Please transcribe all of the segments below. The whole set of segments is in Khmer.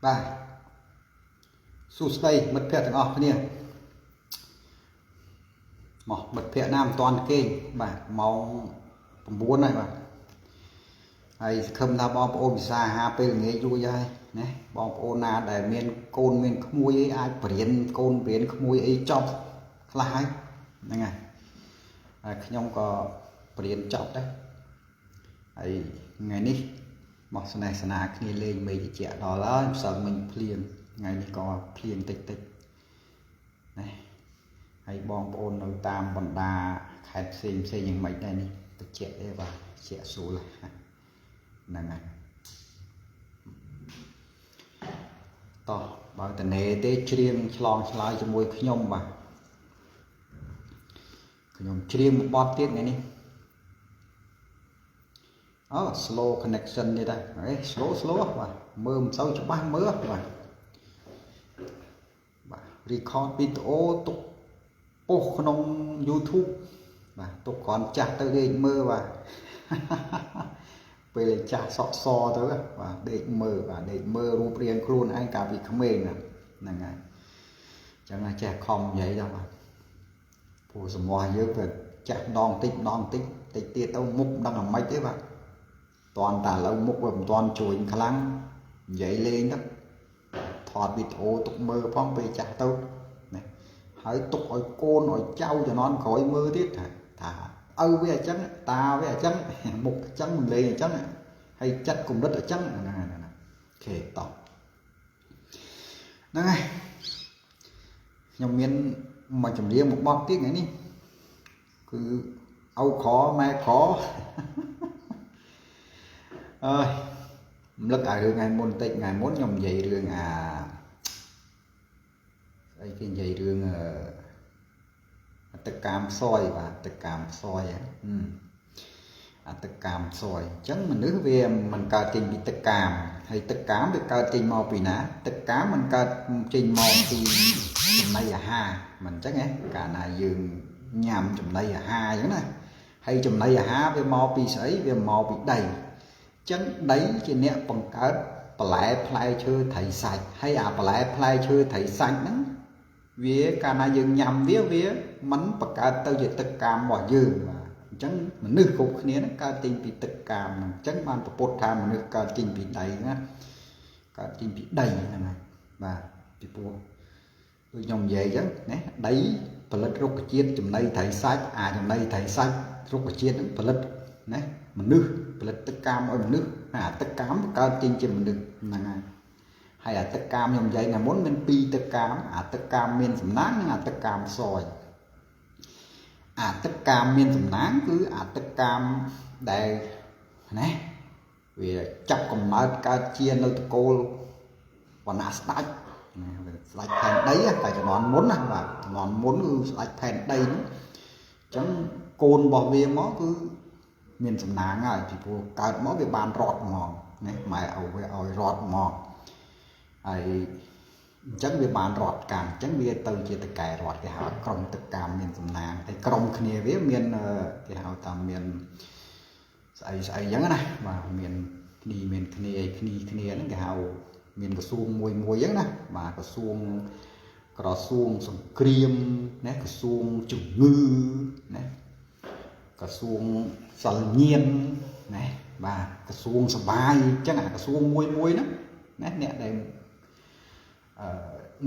បាទសួស្តីមិត្តភ័ក្តិទាំងអស់គ្នាមកមិត្តភ័ក្តិណាមិនតាន់គេងបាទម៉ោង9ហើយបាទហើយសង្ឃឹមថាបងប្អូនពិសាអាហារពេលល្ងាចរួចហើយណាបងប្អូនណាដែលមានកូនមានក្មួយអីអាចបរៀនកូនបរៀនក្មួយអីចប់ខ្លះហើយហ្នឹងហើយហើយខ្ញុំក៏បរៀនចប់ដែរហើយថ្ងៃនេះមកស្នេហ៍ស្នាគ្នាលេងមេតិចដល់ហើយផ្សិលមិញភ្លៀងថ្ងៃនេះក៏ភ្លៀងតិចតិចណាហើយបងប្អូននៅតាមបណ្ដាខេត្តផ្សេងផ្សេងយ៉ាងម៉េចដែរនេះតិចទេបាទតិចស្រួលហ្នឹងហើយតោះបើតនេទេច្រៀងឆ្លងឆ្លើយជាមួយខ្ញុំបាទខ្ញុំច្រៀងមួយបទទៀតថ្ងៃនេះអូ slow connection ទៀតដែរអេ slow slow បាទមើលមិនសូវច្បាស់មើលបាទបាទ record វីដេអូទុកពុះក្នុង YouTube បាទទុកគ្រាន់ចាស់ទៅដេកមើលបាទពេលចាស់សក់សទៅបាទដេកមើលបាទដេកមើលរូបរាងខ្លួនឯងកាលពីក្មេងហ្នឹងហើយអញ្ចឹងចេះខំនិយាយដល់បាទព្រោះសមោះយើងវាចាស់ម្ដងតិចម្ដងតិចតិចទៀតទៅមុខមិនដឹងអាម៉េចទេបាទតាន់តែឥឡូវមុខវាមិនតាន់ជួយខ្លាំងនិយាយលេងទៅថតវីដេអូទុកមើលផងពេលចាស់ទៅណាហើយទុកឲ្យកូនឲ្យចៅជំនាន់ក្រោយមើលទៀតថាឪវាអញ្ចឹងតាវាអញ្ចឹងមុខអញ្ចឹងមិនលេងអញ្ចឹងហើយចិត្តគំនិតអញ្ចឹងហ្នឹងហើយអូខេតោះហ្នឹងហើយខ្ញុំមានមួយចម្រៀងមួយបទទៀតថ្ងៃនេះគឺឪក្រម៉ែក្រអើយរំលឹកឲ្យរឿងថ្ងៃមុនតិចថ្ងៃមុនខ្ញុំនិយាយរឿងអាស្អីគេនិយាយរឿងអត្តកាមសយបាទអត្តកាមសយអត្តកាមសយអញ្ចឹងមនុស្សវាមិនកើតចេញពីទឹកកាមហើយទឹកកាមវាកើតចេញមកពីណាទឹកកាមមិនកើតចេញមកពីចំណីអាហារមិនអញ្ចឹងហ៎កាលណាយើងញ៉ាំចំណីអាហារអញ្ចឹងណាហើយចំណីអាហារវាមកពីស្អីវាមកពីដីអញ្ចឹងដីជាអ្នកបង្កើតបន្លែផ្លែឈើត្រីសាច់ហើយអាបន្លែផ្លែឈើត្រីសាច់ហ្នឹងវាកាលណាយើងញ៉ាំវាវាមិនបង្កើតទៅជាទឹកកាមរបស់យើងបាទអញ្ចឹងមនុស្សគ្រប់គ្នាហ្នឹងកើតចេញពីទឹកកាមហ្នឹងអញ្ចឹងបានប្រពុតថាមនុស្សកើតចេញពីដីណាកើតចេញពីដីហ្នឹងហើយបាទពីព្រោះដូចខ្ញុំនិយាយអញ្ចឹងណាដីផលិតរុក្ខជាតិចំណីត្រីសាច់អាចំណីត្រីសាច់រុក្ខជាតិហ្នឹងផលិតណាមនុស្សផលិតទឹកកាមឲ្យមនុស្សអាទឹកកាមកើតចេញជាមនុស្សហ្នឹងហើយហើយអាទឹកកាមខ្ញុំនិយាយថ្ងៃមុនមានពីរទឹកកាមអាទឹកកាមមានសំណាងនិងអាទឹកកាមសយអាទឹកកាមមានសំណាងគឺអាទឹកកាមដែលណាវាចាប់កំណើតកើតជានៅតកូលវណ្ណៈស្ដេចស្ដេចផែនដីតែជំនាន់មុនណាបាទជំនាន់មុនគឺស្ដេចផែនដីហ្នឹងអញ្ចឹងកូនរបស់វាមកគឺមានសំណាងហើយពីព្រោះកើតមកវាបានរត់ហ្មងណាម៉ែឪវាឲ្យរត់ហ្មងហើយអញ្ចឹងវាបានរត់កម្មអញ្ចឹងវាទៅជាតកែរត់គេហៅក្រុមទឹកកម្មមានសំណាងហើយក្រុមគ្នាវាមានគេហៅថាមានស្អីស្អីអញ្ចឹងណាបាទមានគ្នាមានគ្នាអីគ្នាគ្នាហ្នឹងគេហៅមានក្រសួងមួយមួយអញ្ចឹងណាបាទក្រសួងសង្គ្រាមណាក្រសួងជំងឺណាក្រសួងសិលញៀនណាបាទក្រសួងសបាយអញ្ចឹងអាក្រសួងមួយមួយហ្នឹងណាអ្នកដែល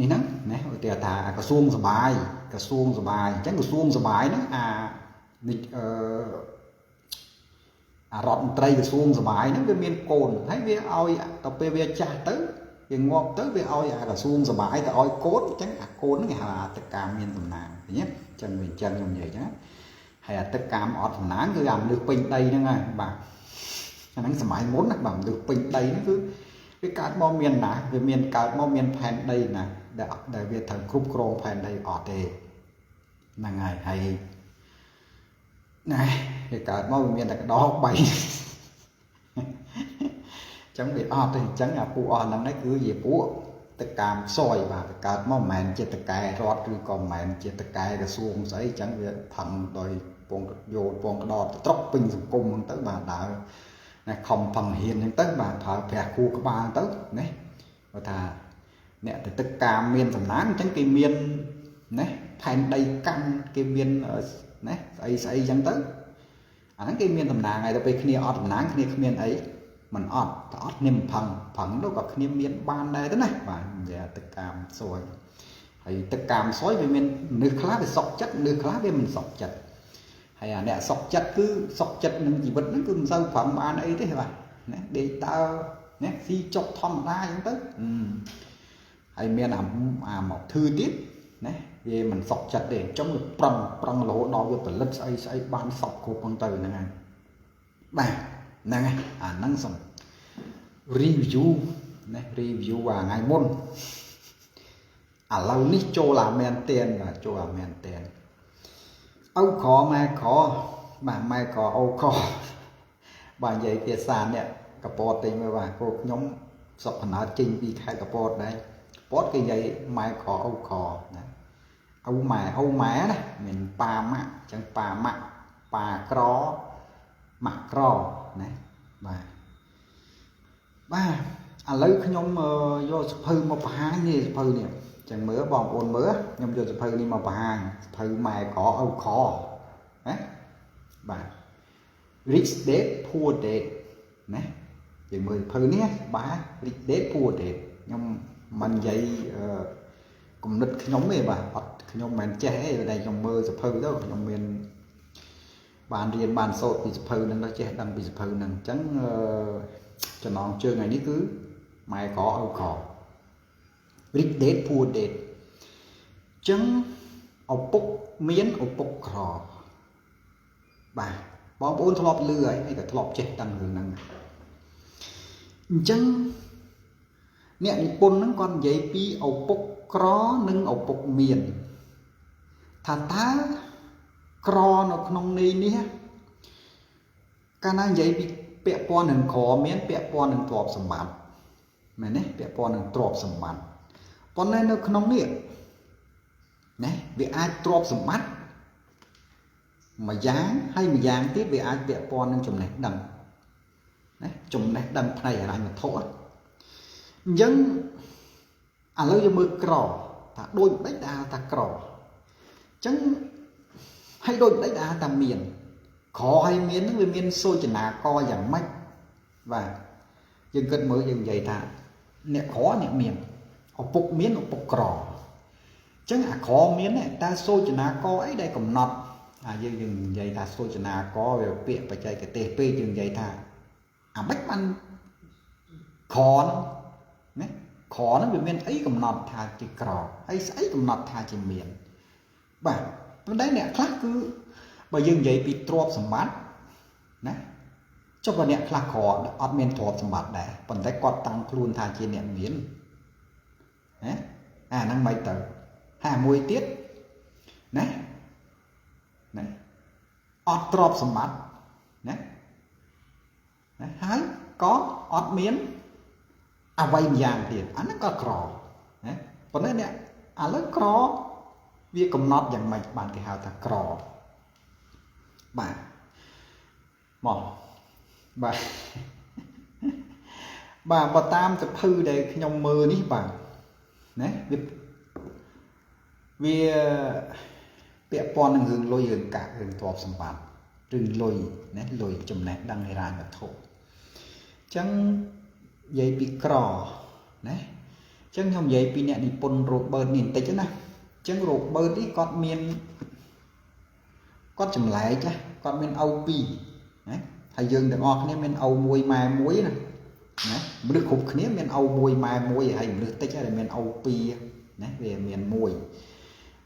នេះហ្នឹងណាឧទាហរណ៍ថាក្រសួងសបាយក្រសួងសបាយអញ្ចឹងក្រសួងសបាយហ្នឹងអានេះអារដ្ឋមន្ត្រីក្រសួងសបាយហ្នឹងវាមានកូនហើយវាឲ្យដល់ពេលវាចាស់ទៅវាងាប់ទៅវាឲ្យអាក្រសួងសបាយទៅឲ្យកូនអញ្ចឹងអាកូនហ្នឹងគេហៅអាទឹកកាមមានសំណាងឃើញទេអញ្ចឹងវាអញ្ចឹងខ្ញុំនិយាយអញ្ចឹងហើយអាទឹកកាមអត់សំណាងគឺអាមនុស្សពេញដីហ្នឹងហើយបាទអាហ្នឹងសម័យមុនណាបាទមនុស្សពេញដីហ្នឹងគឺវាកើតមកមានណាវាមានកើតមកមានផែនដីណាដែលវាត្រូវគ្រប់គ្រងផែនដីអត់ទេហ្នឹងហើយហើយណែវាកើតមកវាមានតែក្តោ3អញ្ចឹងវាអត់ទេអញ្ចឹងអាពួកអស់ហ្នឹងឯងគឺជាពួកទឹកកាមសយបាទវាកើតមកមិនមែនជាតកែរដ្ឋឬក៏មិនមែនជាតកែក្រសួងស្អីអញ្ចឹងវាផឹងដោយពងយោលពងក្តោត្រុកពេញសង្គមហ្នឹងទៅបាទដើរណាខំផឹងហ៊ានហ្នឹងទៅបាទប្រើប្រាស់គូក្បាលទៅណា គាត់ថាអ្នកទៅទឹកកាមមានសំណាងអញ្ចឹងគេមានណាផែនដីកាន់គេមានណាស្អីស្អីអញ្ចឹងទៅអាហ្នឹងគេមានតំណាងហើយដល់ពេលគ្នាអត់តំណាងគ្នាគ្មានអីមិនអត់តែអត់គ្នាមិនផឹងផឹងទៅក៏គ្នាមានបានដែរទៅណាបាទនិយាយទឹកកាមសួយហើយទឹកកាមសួយវាមានមនុស្សខ្លះវាសុកចិត្តមនុស្សខ្លះវាមិនសុកចិត្តហើយអាអ្នកសុកចិត្តគឺសុកចិត្តនឹងជីវិតហ្នឹងគឺមិនសូវប្រឹងបានអីទេបាទណាដេកតើណាស៊ីចុកធម្មតាអញ្ចឹងទៅហើយមានអាមកធឺទៀតណាវាមិនសុកចិត្តទេអញ្ចឹងវាប្រឹងប្រឹងរហូតដល់វាផលិតស្អីស្អីបានសពគ្រប់ហ្នឹងទៅហ្នឹងហើយបាទហ្នឹងហើយអាហ្នឹងសំ review ណា review អាថ្ងៃមុនឥឡូវនេះចូលអាមែនតែនបាទចូលអាមែនតែនឪក្រម៉ែក្របាទម៉ែក្រឪក្របាទនិយាយភាសាអ្នកកពតតិចមើលបាទគោខ្ញុំសុកណើតចេញពីខេត្តកពតដែរកពតគេនិយាយម៉ែក្រឪក្រណាឪម៉ែឪម៉ែណាមានប៉ាម៉ាក់អញ្ចឹងប៉ាម៉ាក់ប៉ាក្រម៉ាក់ក្រណាបាទបាទឥឡូវខ្ញុំយកសភៅមកបង្ហាញនេះសភៅនេះអញ្ចឹងមើលបងប្អូនមើលខ្ញុំយកសភៅនេះមកបង្ហាញសភៅម៉ែក្រឪក្រណាបាទ Rich Dad Poor Dad ណាយើងមើលសភៅនេះបាទ Rich Dad Poor Dad ខ្ញុំមិននិយាយគំនិតខ្ញុំទេបាទអត់ខ្ញុំមិនចេះទេតែខ្ញុំមើលសភៅទៅខ្ញុំមានបានរៀនបានសូត្រពីសភៅហ្នឹងទៅចេះដឹងពីសភៅហ្នឹងអញ្ចឹងចំណងជើងថ្ងៃនេះគឺម៉ែក្រឪក្រ Rich Dad Poor Dad អញ្ចឹងឪពុកមានឪពុកក្របាទបងប្អូនធ្លាប់ឮហើយហើយក៏ធ្លាប់ចេះដឹងរឿងហ្នឹងអញ្ចឹងអ្នកនិពន្ធហ្នឹងគាត់និយាយពីឪពុកក្រនិងឪពុកមានថាតើក្រនៅក្នុងន័យនេះកាលណានិយាយពីពាក់ព័ន្ធនឹងក្រមានពាក់ព័ន្ធនឹងទ្រព្យសម្បត្តិមែនទេពាក់ព័ន្ធនឹងទ្រព្យសម្បត្តិប៉ុន្តែនៅក្នុងនេះណាវាអាចទ្រព្យសម្បត្តិមួយយ៉ាងហើយមួយយ៉ាងទៀតវាអាចពាក់ព័ន្ធនឹងចំណេះដឹងណាចំណេះដឹងផ្នែកហិរញ្ញវត្ថុអញ្ចឹងឥឡូវយើងមើលក្រថាដូចម្ដេចដែលថាក្រអញ្ចឹងហើយដូចម្ដេចដែលថាមានក្រហើយមានហ្នឹងវាមានសូចនាករយ៉ាងម៉េចបាទយើងគិតមើលយើងនិយាយថាអ្នកក្រអ្នកមានឪពុកមានឪពុកក្រអញ្ចឹងអាក្រមានតើសូចនាករអីដែលកំណត់អាយើងនិយាយថាសូចនាករវាពាក្យបច្ចេកទេសពេកយើងនិយាយថាអាម៉េចបានក្រហ្នឹងណាក្រហ្នឹងវាមានអីកំណត់ថាជាក្រហើយស្អីកំណត់ថាជាមានបាទប៉ុន្តែអ្នកខ្លះគឺបើយើងនិយាយពីទ្រព្យសម្បត្តិណាចុះបើអ្នកខ្លះក្រអត់មានទ្រព្យសម្បត្តិដែរប៉ុន្តែគាត់តាំងខ្លួនថាជាអ្នកមានណាអាហ្នឹងមិនទៅហើយមួយទៀតណាណាអត់ទ្រព្យសម្បត្តិណាណាហើយក៏អត់មានអ្វីម្យ៉ាងទៀតអាហ្នឹងក៏ក្រណាប៉ុន្តែអ្នកឥឡូវក្រវាកំណត់យ៉ាងម៉េចបានគេហៅថាក្របាទមកបាទបាទបើតាមសភៅដែលខ្ញុំមើលនេះបាទណាវាពាក់ព័ន្ធនឹងរឿងលុយរឿងកាក់រឿងទ្រព្យសម្បត្តិរឿងលុយណាលុយចំណេះដឹងហិរញ្ញវត្ថុអញ្ចឹងនិយាយពីក្រណាអញ្ចឹងខ្ញុំនិយាយពីអ្នកនិពន្ធ Robert នេះបន្តិចណាអញ្ចឹង Robert នេះគាត់មានគាត់ចម្លែកគាត់មានឪពីរណាហើយយើងទាំងអស់គ្នាមានឪមួយម៉ែមួយណាណាមនុស្សគ្រប់គ្នាមានឪមួយម៉ែមួយហើយមនុស្សតិចហើយមានឪពីរណាវាមានមួយ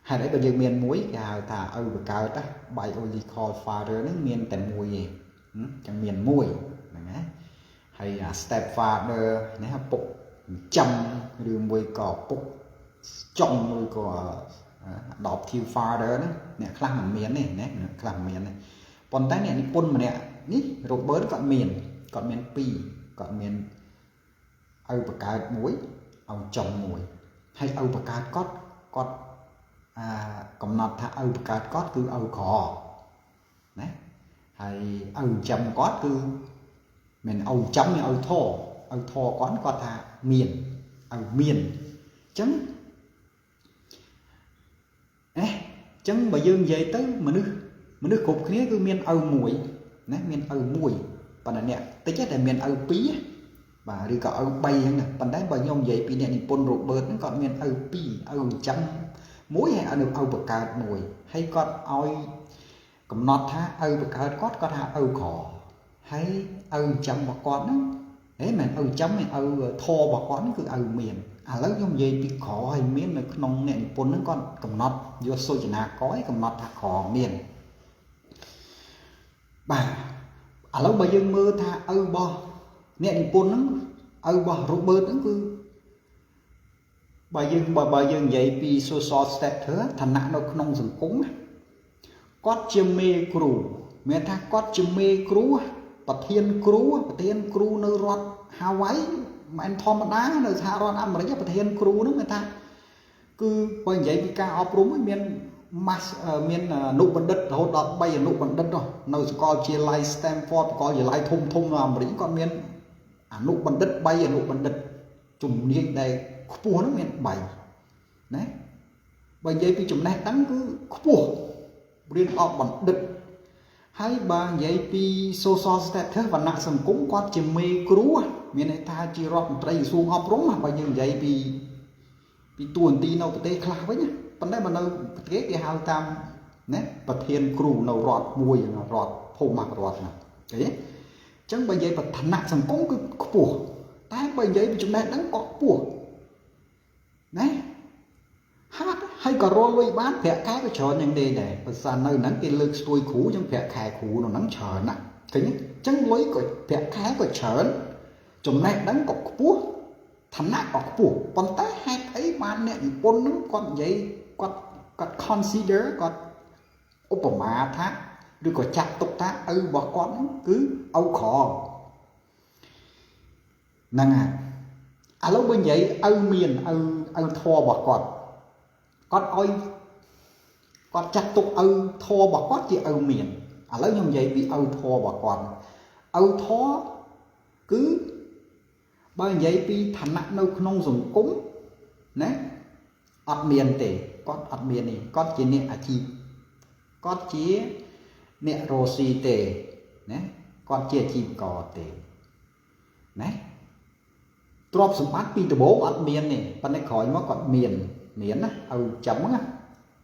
ហេតុអីបើយើងមានមួយគេហៅថាឪបកើត biological father ហ្នឹងមានតែមួយទេអញ្ចឹងមានមួយហ្នឹងណាហើយអា step father ណាពុកចិញ្ចឹមឬមួយក៏ពុកចុងមួយក៏ adoptive father ហ្នឹងអ្នកខ្លះមិនមានទេណាអ្នកខ្លះមិនមានទេប៉ុន្តែអ្នកនិពន្ធម្នាក់នេះ Robert គាត់មានពីរគាត់មានឪបកើតមួយឪចុងមួយហើយឪបកើតគាត់គាត់អាកំណត់ថាឪបកើតគាត់គឺឪក្រណាហើយឪចិញ្ចឹមគាត់គឺមិនឪចិញ្ចឹមឪធឪធគាត់គាត់ថាមាន ឪមានអញ្ចឹងអេអញ្ចឹងបើយើងនិយាយទៅមនុស្សមនុស្សគ្រប់គ្នាគឺមានឪមួយណាមានឪមួយប៉ុន្តែអ្នកតិចតែមានឪពីរបាទឬក៏ឪ3អញ្ចឹងណាប៉ុន្តែបើខ្ញុំនិយាយពីអ្នកនិពន្ធរ៉ូបឺតហ្នឹងគាត់មានឪ2ឪចិញ្ចឹមមួយហើយឪឪបង្កើតមួយហើយគាត់ឲ្យកំណត់ថាឪបង្កើតគាត់គាត់ថាឪក្រហើយឪចិញ្ចឹមរបស់គាត់ហ្នឹងហេមិនឪចិញ្ចឹមទេឪធររបស់គាត់ហ្នឹងគឺឪមានឥឡូវខ្ញុំនិយាយពីក្រហើយមាននៅក្នុងអ្នកនិពន្ធហ្នឹងគាត់កំណត់យកសូចនាករឲ្យកំណត់ថាក្រមានបាទឥឡូវបើយើងមើលថាឪរបស់អ្នកនិពន្ធហ្នឹងឪរបស់រ៉ូបឺតហ្នឹងគឺបើយើងបើបើយើងនិយាយពី social status ឋានៈនៅក្នុងសង្គមគាត់ជាមេគ្រូមានថាគាត់ជាមេគ្រូប្រធានគ្រូប្រធានគ្រូនៅរដ្ឋហាវ៉ៃមិនធម្មតានៅសហរដ្ឋអាមេរិកប្រធានគ្រូហ្នឹងមានថាគឺបើនិយាយពីការអប់រំមានម៉ាស់មានអនុបណ្ឌិតរហូតដល់3អនុបណ្ឌិតនោះនៅសាកលវិទ្យាល័យ Stanford សាកលវិទ្យាល័យធំធំនៅអាមេរិកគាត់មានអនុបណ្ឌិត3អនុបណ្ឌិតជំនាញដែលខ្ពស់ហ្នឹងមាន3ណាបើនិយាយពីចំណេះដឹងគឺខ្ពស់រៀនអប់បណ្ឌិតហើយបើនិយាយពី social status វណ្ណៈសង្គមគាត់ជាមេគ្រូមានន័យថាជារដ្ឋមន្ត្រីក្រសួងអប់រំបើយើងនិយាយពីពីតួនាទីនៅប្រទេសខ្លះវិញប៉ុន្តែបើនៅប្រទេសគេហៅតាមណាប្រធានគ្រូនៅរដ្ឋមួយរដ្ឋភូមិរដ្ឋណាឃើញទេអញ្ចឹងបើនិយាយបឋនៈសង្គមគឺខ្ពស់តែបើនិយាយពីចំណេះដឹងក៏ខ្ពស់ណាហាត់ហើយក៏រលលុយបានប្រាក់ខែក៏ច្រើនយ៉ាងនេះដែរបើសិននៅហ្នឹងគេលើកស្ទួយគ្រូចឹងប្រាក់ខែគ្រូនៅហ្នឹងច្រើនណាស់ឃើញទេអញ្ចឹងលុយក៏ប្រាក់ខែក៏ច្រើនចំណេះដឹងក៏ខ្ពស់ឋានៈក៏ខ្ពស់ប៉ុន្តែហេតុអីបានអ្នកនិពន្ធហ្នឹងគាត់និយាយគាត់គាត់ consider គាត់ឧបមាថាឬក៏ចាត់ទុកថាឪរបស់គាត់ហ្នឹងគឺឪក្រហ្នឹងហើយឥឡូវបើនិយាយឪមានឪឪធររបស់គាត់គាត់ឲ្យគាត់ចាត់ទុកឪធររបស់គាត់ជាឪមានឥឡូវខ្ញុំនិយាយពីឪធររបស់គាត់ឪធរគឺបើនិយាយពីឋានៈនៅក្នុងសង្គមណាអត់មានទេគាត់អត់មានទេគាត់ជាអ្នកអាជីពគាត់ជាអ្នករស់ស៊ីទេណាគាត់ជាអាជីវករទេណាទ្រព្យសម្បត្តិពីដំបូងអត់មានទេប៉ុន្តែក្រោយមកគាត់មានមានណាឪចាំណា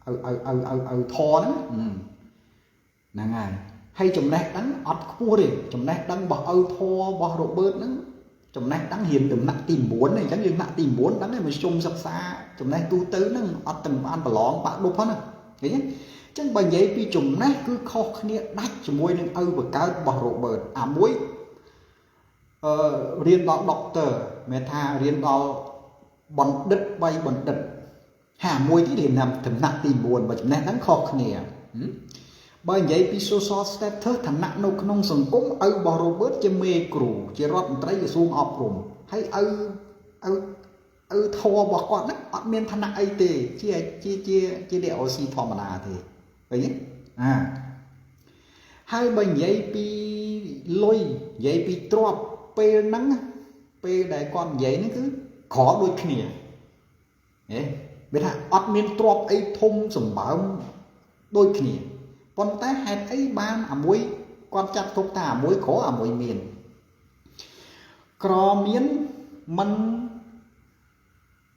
ឪឪឪឪឪធហ្នឹងហ្នឹងហើយហើយចំណេះដឹងអត់ខ្ពស់ទេចំណេះដឹងរបស់ឪធរបស់រ៉ូបឺតហ្នឹងចំណេះដឹងរៀនដំណាក់ទី9អញ្ចឹងយើងថ្នាក់ទី9ដឹងហើយមកជុំសិក្សាចំណេះទូទៅហ្នឹងអត់ទាំងបានប្រឡងបាក់ឌុបហ្នឹងឃើញទេអញ្ចឹងបើនិយាយពីចំណេះគឺខុសគ្នាដាច់ជាមួយនឹងឪបង្កើតរបស់រ៉ូបឺតអាមួយអឺរៀនដល់ដុកទ័រមានថារៀនដល់បណ្ឌិត3បណ្ឌិតហាមួយទៀតរៀនដំណាក់ទី9បើចំណេះហ្នឹងខុសគ្នាបើនិយាយពី social status ឋានៈនៅក្នុងសង្គមឪរបស់រ៉ូបឺតជាមេគ្រូជារដ្ឋមន្ត្រីក្រសួងអប់រំហើយឪឪឪធររបស់គាត់ហ្នឹងអត់មានឋានៈអីទេជាជាជាជាអ្នកអូស៊ីធម្មតាទេឃើញទេអាហើយបើនិយាយពីលុយនិយាយពីទ្រព្យពេលហ្នឹងពេលដែលគាត់និយាយហ្នឹងគឺក្រដូចគ្នាហេវាថាអត់មានទ្រព្យអីធំសម្បើមដូចគ្នាប៉ុន្តែហេតុអីបានអាមួយគាត់ចាត់ទុកថាអាមួយក្រអាមួយមានក្រមានមិន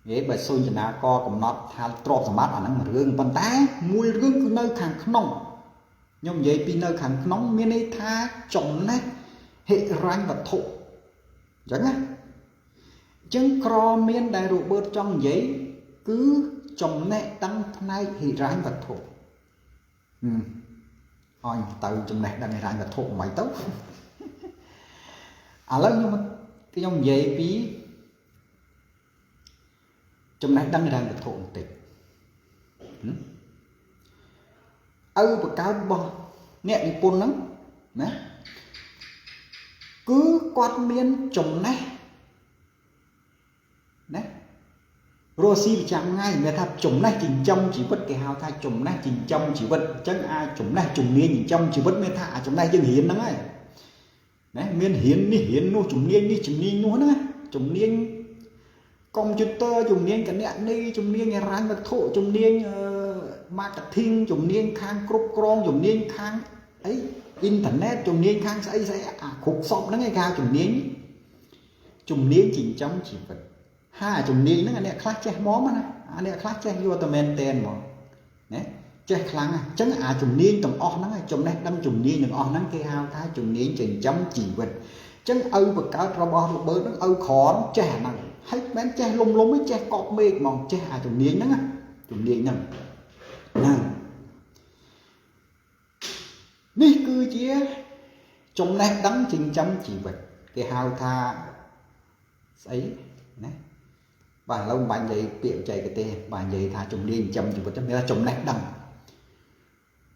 និយាយបើសូញ្ចនាករកំណត់ថាទ្រព្យសម្បត្តិអាហ្នឹងរឿងប៉ុន្តែមួយរឿងគឺនៅខាងក្នុងខ្ញុំនិយាយពីនៅខាងក្នុងមានន័យថាចំណេះហិរញ្ញវត្ថុអញ្ចឹងណាអញ្ចឹងក្រមានដែលរ៉ូបឺតចង់និយាយគឺចំណេះដឹងផ្នែកហិរញ្ញវត្ថុអញទៅចំណេះដឹងហិរញ្ញវត្ថុមិនទៅឥឡូវខ្ញុំខ្ញុំនិយាយពីចំណេះដឹងហិរញ្ញវត្ថុបន្តិចឪបង្កើតរបស់អ្នកនិពន្ធហ្នឹងណាគឺគាត់មានចំណេះណារស់ស៊ីប្រចាំថ្ងៃមានថាចំណេះចិញ្ចឹមជីវិតគេហៅថាចំណេះចិញ្ចឹមជីវិតអញ្ចឹងអាចចំណេះជំនាញចិញ្ចឹមជីវិតមានថាអាចចំណេះយើងរៀនហ្នឹងហើយណាមានរៀននេះរៀននោះជំនាញនេះជំនាញនោះហ្នឹងជំនាញ កុំព្យូទ័រជំនាញគណនីជំនាញហិរញ្ញវត្ថុជំនាញ marketing ជំនាញខាងគ្រប់គ្រងជំនាញខាងអីអ៊ីនធឺណិតជំនាញខាងស្អីស្អីអាគ្រប់សពហ្នឹងឯងគេហៅជំនាញជំនាញចិញ្ចឹមជីវិតហាជំនាញហ្នឹងអាអ្នកខ្លះចេះហ្មងណាអាអ្នកខ្លះចេះយកតែមែនតែនហ្មងណាចេះខ្លាំងអញ្ចឹងអាជំនាញទាំងអស់ហ្នឹងចំណេះដឹងជំនាញទាំងអស់ហ្នឹងគេហៅថាជំនាញចិញ្ចឹមជីវិតអញ្ចឹងឪបង្កើតរបស់របឺតហ្នឹងឪក្រចេះអាហ្នឹងហើយមិនចេះលុំលុំទេចេះកប់មេឃហ្មងចេះអាជំនាញហ្នឹងជំនាញហ្នឹងហ្នឹងនេះគឺជាចំណេះដឹងចិញ្ចឹមជីវិតគេហៅថាស្អីណាបាទឥឡូវមិនបាញ់និយាយពាក្យបច្ចេកទេសបាទនិយាយថាជំនាញចិញ្ចឹមជីវិតមានថាចំណេះដឹង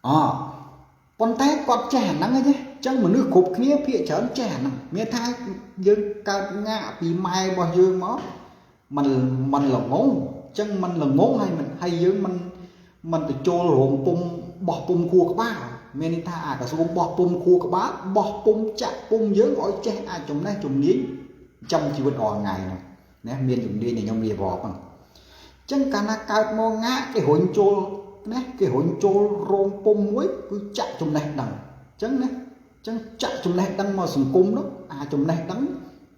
អប៉ុន្តែគាត់ចេះអាហ្នឹងឯងចឹងមនុស្សគ្រប់គ្នាភាគច្រើនចេះអាហ្នឹងមានថាយើងកើតងាកពីម៉ែរបស់យើងមកมันมันល្ងងចឹងมันល្ងងហើយមិនហើយយើងមិនមិនទៅចូលរោងពុំបោះពុំខួរក្បាលមានន័យថាអាក្រសួងបោះពុំខួរក្បាលបោះពុំចាក់ពុំយើងឲ្យចេះអាចចំណេះជំនាញចំជីវិតរាល់ថ្ងៃហ្នឹងណាមានជំនាញដែលខ្ញុំរៀបរាប់ហ្នឹងអញ្ចឹងកាលណាកើតមកងាកគេរុញចូលណាគេរុញចូលរោងពុំមួយគឺចាក់ចំណេះដឹងអញ្ចឹងណាអញ្ចឹងចាក់ចំណេះដឹងមកសង្គមនោះអាចំណេះដឹង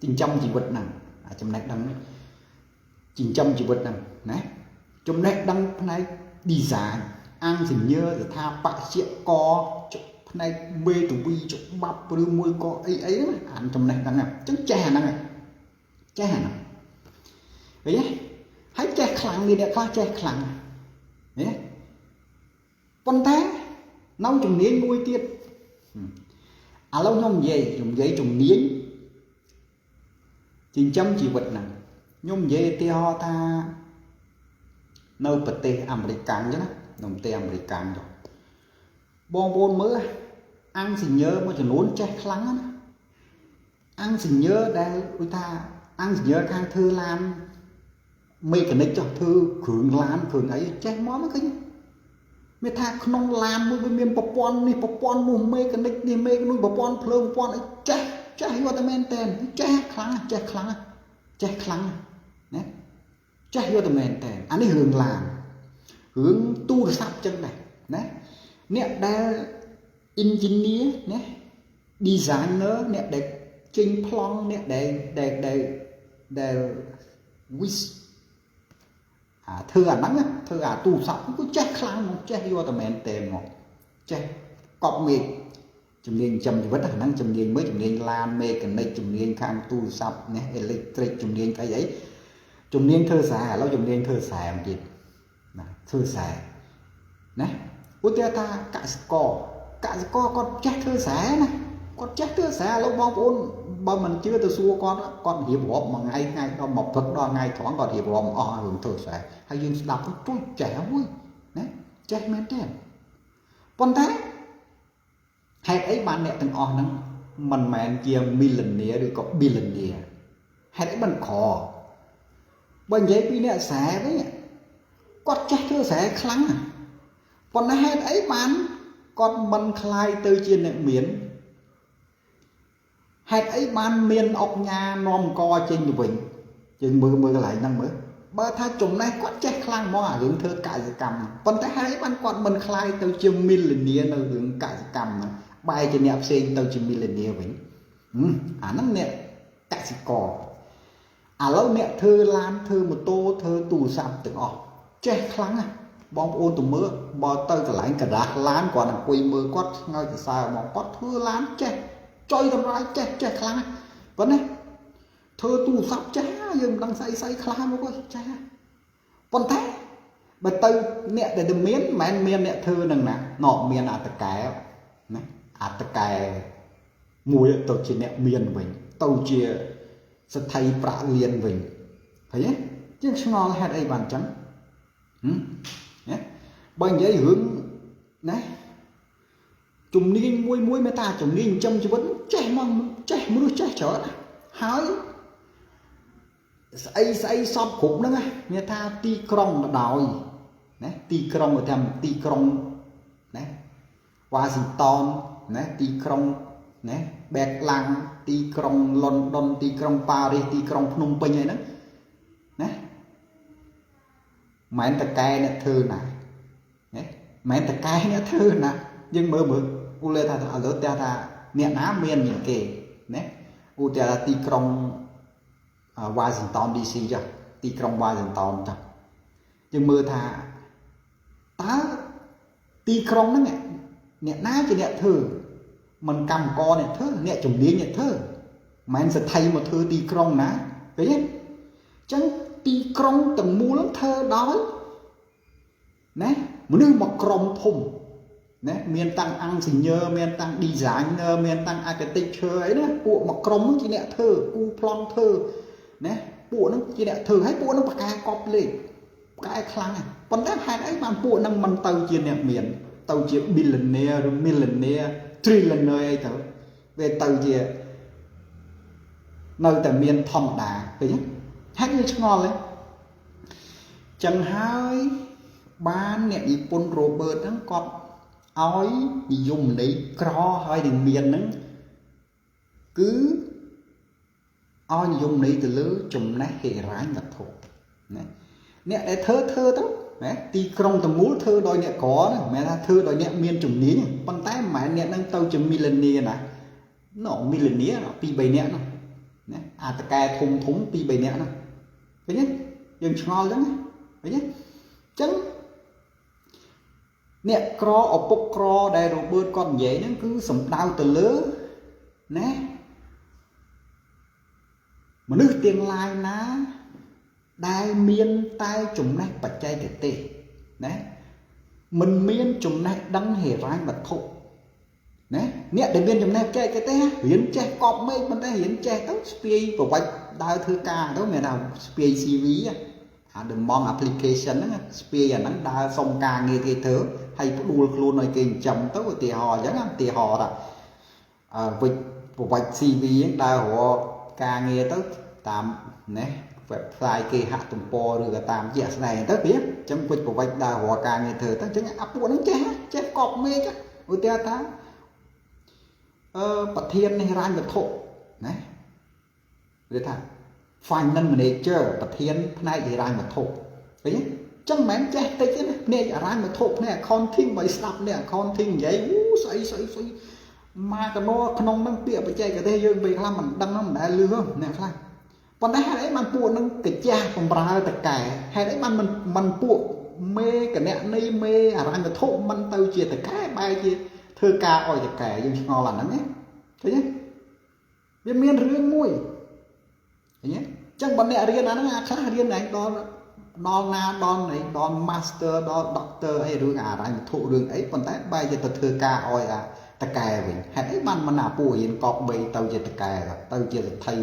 ចិញ្ចឹមជីវិតហ្នឹងអាចំណេះដឹងចិញ្ចឹមជីវិតហ្នឹងណាចំណេះដឹងផ្នែក design អង្គសញ្ញាស្ថាបត្យករផ្នែកមេធាវីច្បាប់ឬមួយក៏អីអីហ្នឹងអានចំណេះដឹងហ្នឹងអញ្ចឹងចេះអាហ្នឹងចេះអាហ្នឹងឃើញទេហើយចេះខ្លាំងមានអ្នកខ្លះចេះខ្លាំងណាប៉ុន្តែនៅជំនាញមួយទៀតឥឡូវខ្ញុំនិយាយខ្ញុំនិយាយជំនាញចិញ្ចឹមជីវិតហ្នឹងខ្ញុំនិយាយឧទាហរណ៍ថានៅប្រទេសអាមេរិកកាំងចឹងណានៅប្រទេសអាមេរិកកាំងចុះបងប្អូនមើលអង្គសញ្ញាមួយចំនួនចេះខ្លាំងណាអង្គសញ្ញាដែលដូចថាអង្គសញ្ញាខាងធ្វើឡានមេកានិកចុះធ្វើគ្រឿងឡានគ្រឿងអីចេះមកឃើញមានថាក្នុងឡានមួយវាមានប្រព័ន្ធនេះប្រព័ន្ធនោះមេកានិកនេះមេនោះប្រព័ន្ធភ្លើងប្រព័ន្ធអីចេះចេះយកតែមែនតែនចេះខ្លាំងចេះខ្លាំងចេះខ្លាំងណាចេះយកតែមែនតែនអានេះរឿងឡានរឿងទូរស័ព្ទចឹងដែរណាអ្នកដែល engineer ណា designer អ្នកដែលចេញប្លង់អ្នកដែលដែលដែលដែល wish អាធ្វើអាហ្នឹងធ្វើអាទូរស័ព្ទគឺចេះខ្លាំងមកចេះយកតែមែនតែមកចេះកប់មេឃជំនាញចិញ្ចឹមជីវិតអាហ្នឹងជំនាញមើលជំនាញឡានមេកានិកជំនាញខាងទូរស័ព្ទនេះអេឡិចត្រិកជំនាញអីអីជំនាញធ្វើស្រែឥឡូវជំនាញធ្វើស្រែមកទៀតណាធ្វើស្រែណាឧទាហរណ៍ថាកសិករកសិករគាត់ចេះធ្វើស្រែណាគាត់ចេះធ្វើស្រែឥឡូវបងប្អូនបើមិនជឿទៅសួរគាត់គាត់រៀបរាប់មួយថ្ងៃថ្ងៃដល់មកព្រឹកដល់ថ្ងៃត្រង់គាត់រៀបរាប់អស់រឿងធ្វើស្រែហើយយើងស្ដាប់ទៅជួយចេះមួយណាចេះមែនទេប៉ុន្តែហេតុអីបានអ្នកទាំងអស់ហ្នឹងមិនមែនជា millionaire ឬក៏ billionaire ហេតុអីបានក្របើនិយាយពីអ្នកស្រែវិញគាត់ចេះធ្វើស្រែខ្លាំងណាស់ប៉ុន្តែហេតុអីបានគាត់មិនក្លាយទៅជាអ្នកមានហេតុអីបានមានអុកញ៉ានាំកចេញទៅវិញយើងមើលមើលកន្លែងហ្នឹងមើលបើថាចំណេះគាត់ចេះខ្លាំងហ្មងអារឿងធ្វើកសិកម្មប៉ុន្តែហេតុអីបានគាត់មិនក្លាយទៅជា millionaire នៅរឿងកសិកម្មហ្នឹងបែរជាអ្នកផ្សេងទៅជា millionaire វិញអាហ្នឹងអ្នកកសិករឥឡូវអ្នកធ្វើឡានធ្វើម៉ូតូធ្វើទូរស័ព្ទទាំងអស់ចេះខ្លាំងណាស់បងប្អូនទៅមើលបើទៅកន្លែងกระดาษឡានគាត់អង្គុយមើលគាត់ឆ្ងល់សរសើរមកគាត់ធ្វើឡានចេះចុយតម្លៃចេះចេះខ្លាំងប៉ុណ្ណាធ្វើទូរស័ព្ទចេះយើងមិនដឹងស្អីស្អីខ្លះមកចេះប៉ុន្តែបើទៅអ្នកដែលមានមិនមែនមានអ្នកធ្វើនឹងណាណកមានអតកែណាអតកែមួយទៅជាអ្នកមានវិញទៅជាសទ្ធិប្រាក់លានវិញឃើញទេជាងឆ្ងល់ហេតុអីបានអញ្ចឹងណាបើនិយាយរឿងណាជំនាញមួយមួយមេតាជំនាញចិញ្ចឹមជីវិតចេះមកចេះមនុស្សចេះច្រើនហើយស្អីស្អីសពគ្រប់ហ្នឹងណាមានថាទីក្រុងក៏ដោយណាទីក្រុងក៏ថាទីក្រុងណាវ៉ាស៊ីនតោនណាទីក្រុងណាបែកឡាំងទីក្រុងលន់ដុនទីក្រុងប៉ារីសទីក្រុងភ្នំពេញអីហ្នឹងណា មិនតកែអ្នកធ្វើណាណាមិនតកែអ្នកធ្វើណាយើងមើលមើលឧទាហរណ៍ថាឥឡូវតែថាអ្នកណាមានជាងគេណាឧទាហរណ៍ទីក្រុង Washington DC ចុះទីក្រុង Washington ចុះយើងមើលថាតើទីក្រុងហ្នឹងអ្នកណាជាអ្នកធ្វើមិនកម្មករអ្នកធ្វើអ្នកជំនាញអ្នកធ្វើមិនសថីមកធ្វើទីក្រុងណាឃើញទេអញ្ចឹងទីក្រុងទាំងមូលធ្វើដោយណាមនុស្សមកក្រុមធំណាមានតាំង engineer មានតាំង designer មានតាំង architecture អីណាពួកមកក្រុមហ្នឹងជាអ្នកធ្វើគូប្លង់ធ្វើណាពួកហ្នឹងជាអ្នកធ្វើហើយពួកហ្នឹងប្រកែកប់លេខប្រកែខ្លាំងហ្នឹងប៉ុន្តែហេតុអីបានពួកហ្នឹងមិនទៅជាអ្នកមានទៅជា billionaire ឬ millionaire trillionaire អីទៅវាទៅជានៅតែមានធម្មតាឃើញទេហេតុវាឆ្ងល់ទេចឹងហើយបានអ្នកនិពន្ធ Robert ហ្នឹងគាត់ឲ្យនិយមន័យក្រហើយនឹងមានហ្នឹងគឺឲ្យនិយមន័យទៅលើចំណេះហិរញ្ញវត្ថុណាអ្នកដែលធ្វើធ្វើទៅណាទីក្រុងទាំងមូលធ្វើដោយអ្នកក្រហ្នឹងមិនមែនថាធ្វើដោយអ្នកមានជំនាញប៉ុន្តែមិនមែនអ្នកហ្នឹងទៅជា millionaire ណាណូ millionaire 2 3នាក់នោះណាអាតកែធំធំ2 3នាក់នោះឃើញទេយើងឆ្ងល់ចឹងណាឃើញទេអញ្ចឹងអ្នកក្រឪពុកក្រដែល Robert គាត់និយាយហ្នឹងគឺសំដៅទៅលើណាមនុស្សទាំងឡាយណាដែលមានតែចំណេះបច្ចេកទេសណាមិនមានចំណេះដឹងហិរញ្ញវត្ថុណាអ្នកដែលមានចំណេះបច្ចេកទេសរៀនចេះកប់មេឃប៉ុន្តែរៀនចេះទៅស្ពាយប្រវត្តិដើរធ្វើការទៅមានថាស្ពាយ CV អា demong application ហ្នឹងស្ពាយអាហ្នឹងដើរសុំការងារគេធ្វើហើយផ្ដួលខ្លួនឲ្យគេចិញ្ចឹមទៅឧទាហរណ៍អញ្ចឹងឧទាហរណ៍ថាអឺវិប្រវត្តិ CV ហ្នឹងដើររកការងារទៅតាមណា website គេហទំព័រឬក៏តាមជាក់ស្ដែងទៅវាអញ្ចឹងវិជ្ជប្រវត្តិដើររកការងារធ្វើទៅអញ្ចឹងអាពួកហ្នឹងចេះចេះកប់មេឃឧទាហរណ៍ថាអឺប្រធាននេះរញ្ញវត្ថុណាឬថា finance manager ប្រធានផ្នែកហិរញ្ញវត្ថុឃើញទេចឹងមិនមែនចេះតិចទេណាផ្នែកហិរញ្ញវត្ថុផ្នែក accounting បើស្ដាប់អ្នក accounting និយាយអូស្អីស្អីស្អីមកកណោក្នុងហ្នឹងពាក្យបច្ចេកទេសយើងពេលខ្លះមិនដឹងមិនដែលលឺអ្នកខ្លះប៉ុន្តែហេតុអីបានពួកនឹងកាចាស់បំរើតកែហេតុអីបានមិនមិនពួកមេគណនីមេអរញ្ញវត្ថុមិនទៅជាតកែបែរជាធ្វើការឲ្យតកែយើងឆ្ងល់អាហ្នឹងណាឃើញទេវាមានរឿងមួយឃើញទេចឹងបើអ្នករៀនអាហ្នឹងអាខ្លះរៀនឯងដល់ដល់ណាដល់ណីដល់ master ដល់ doctor អីរឿងអរញ្ញវត្ថុរឿងអីប៉ុន្តែបែរជាទៅធ្វើការឲ្យអាតកែវិញហេតុអីបានមិនអាពួករៀនកប់បីទៅជាតកែទៅជាសទ្ធិ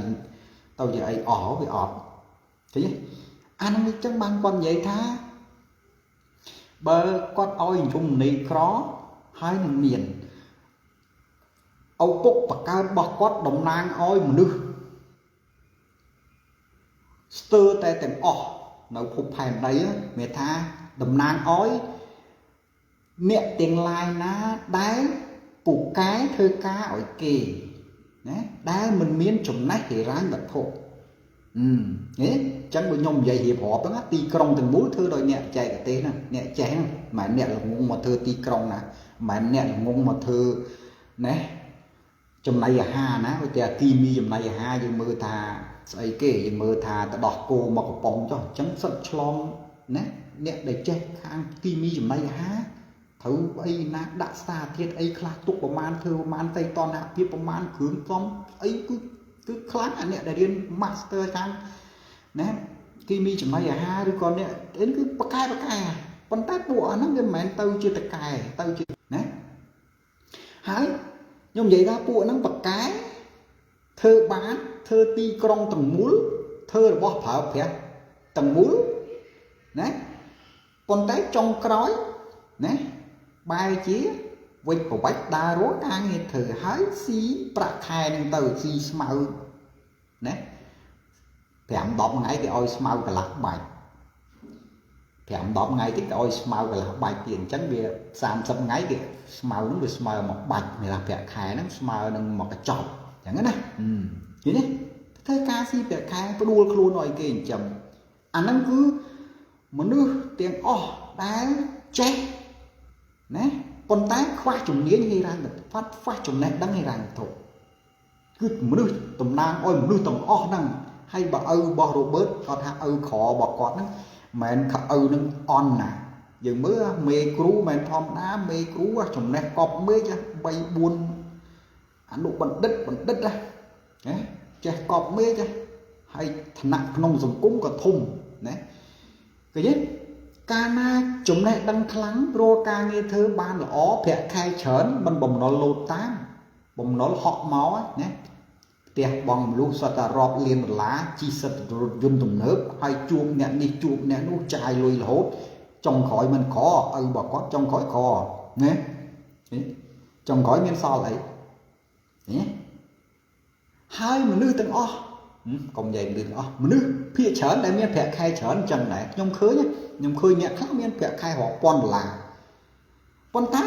ទៅជាអីអស់វាអត់ឃើញទេអានឹងអញ្ចឹងបានគាត់និយាយថាបើគាត់ឲ្យនិយមន័យក្រហើយនឹងមានឪពុកបកើតរបស់គាត់តំណាងឲ្យមនុស្សស្ទើរតែទាំងអស់នៅភពផែនដីមានថាតំណាងឲ្យអ្នកទាំងឡាយណាដែលពូកែធ្វើការឲ្យគេណាដែលមិនមានចំណេះហិរញ្ញវត្ថុអឺហេចឹងបើខ្ញុំនិយាយរៀបរាប់ហ្នឹងទីក្រុងទាំងមូលធ្វើដោយអ្នកបច្ចេកទេសហ្នឹងអ្នកចេះហ្នឹងមិនមែនអ្នកល្ងងមកធ្វើទីក្រុងណាមិនមែនអ្នកល្ងងមកធ្វើណាចំណីអាហារណាឧទាហរណ៍គីមីចំណីអាហារយើងមើលថាស្អីគេយើងមើលថាទៅដោះគោមកកំប៉ុងចុះអញ្ចឹងសិតឆ្លងណាអ្នកដែលចេះខាងគីមីចំណីអាហារត្រូវអីណាដាក់សារធាតុអីខ្លះទុកប្រមាណធ្វើប្រមាណតៃតនភាពប្រមាណគ្រឿងផ្សំអីគឺគឺខ្លាំងអាអ្នកដែលរៀន master ខាងណាគីមីចំណីអាហារឬក៏អ្នកអីគឺបកកែបកកែប៉ុន្តែពួកអាហ្នឹងវាមិនមែនទៅជាតកែទៅជាណាហើយខ្ញុំនិយាយថាពួកហ្នឹងបកកែធ្វើបានធ្វើទីក្រុងទាំងមូលធ្វើរបស់ប្រើប្រាស់ទាំងមូលណាប៉ុន្តែចុងក្រោយណាបែរជាវិច្ចប្រវត្តិដើររកការងារធ្វើហើយស៊ីប្រាក់ខែនឹងទៅស៊ីស្មៅណា5 10ថ្ងៃគេឲ្យស្មៅកន្លះបាច់5 10ថ្ងៃទៀតគេឲ្យស្មៅកន្លះបាច់ទៀតអញ្ចឹងវា30ថ្ងៃគេស្មៅនឹងវាស្មើមកបាច់មានថាប្រាក់ខែហ្នឹងស្មើនឹងមកកញ្ចប់អញ្ចឹងណាឃើញទេធ្វើការស៊ីប្រាក់ខែផ្ដួលខ្លួនឲ្យគេចិញ្ចឹមអាហ្នឹងគឺ មនុស្សទាំងអស់ដែលចេះណាប៉ុន្តែខ្វះជំនាញហិរញ្ញវត្ថុខ្វះចំណេះដឹងហិរញ្ញវត្ថុគឺមនុស្សតំណាងឲ្យមនុស្សទាំងអស់ហ្នឹងហើយបើឪរបស់រ៉ូបឺតគាត់ថាឪក្ររបស់គាត់ហ្នឹងមិនមែនឪនឹងអន់ណាយើងមើលមេគ្រូមិនធម្មតាមេគ្រូចំណេះកប់មេឃ3 4អនុបណ្ឌិតបណ្ឌិតណាចេះកប់មេឃហើយឋានៈក្នុងសង្គមក៏ធំណាឃើញទេកាលណាចំណេះដឹងខ្លាំងរកការងារធ្វើបានល្អប្រាក់ខែច្រើនមិនបំណុលលោតតាមបំណុលហក់មកណាផ្ទះបងមលុះសុទ្ធតែរាប់លានដុល្លារជិះសិតរថយន្តទំនើបហើយជួបអ្នកនេះជួបអ្នកនោះចាយលុយរហូតចុងក្រោយមិនក្រឪរបស់គាត់ចុងក្រោយក្រណាចុងក្រោយមានសល់អីណាហើយមនុស្សទាំងអស់កុំនិយាយមនុស្សទាំងអស់មនុស្សភាគច្រើនដែលមានប្រាក់ខែច្រើនអញ្ចឹងដែរខ្ញុំឃើញអ្នកខ្លះមានប្រាក់ខែរាប់ពាន់ដុល្លារប៉ុន្តែ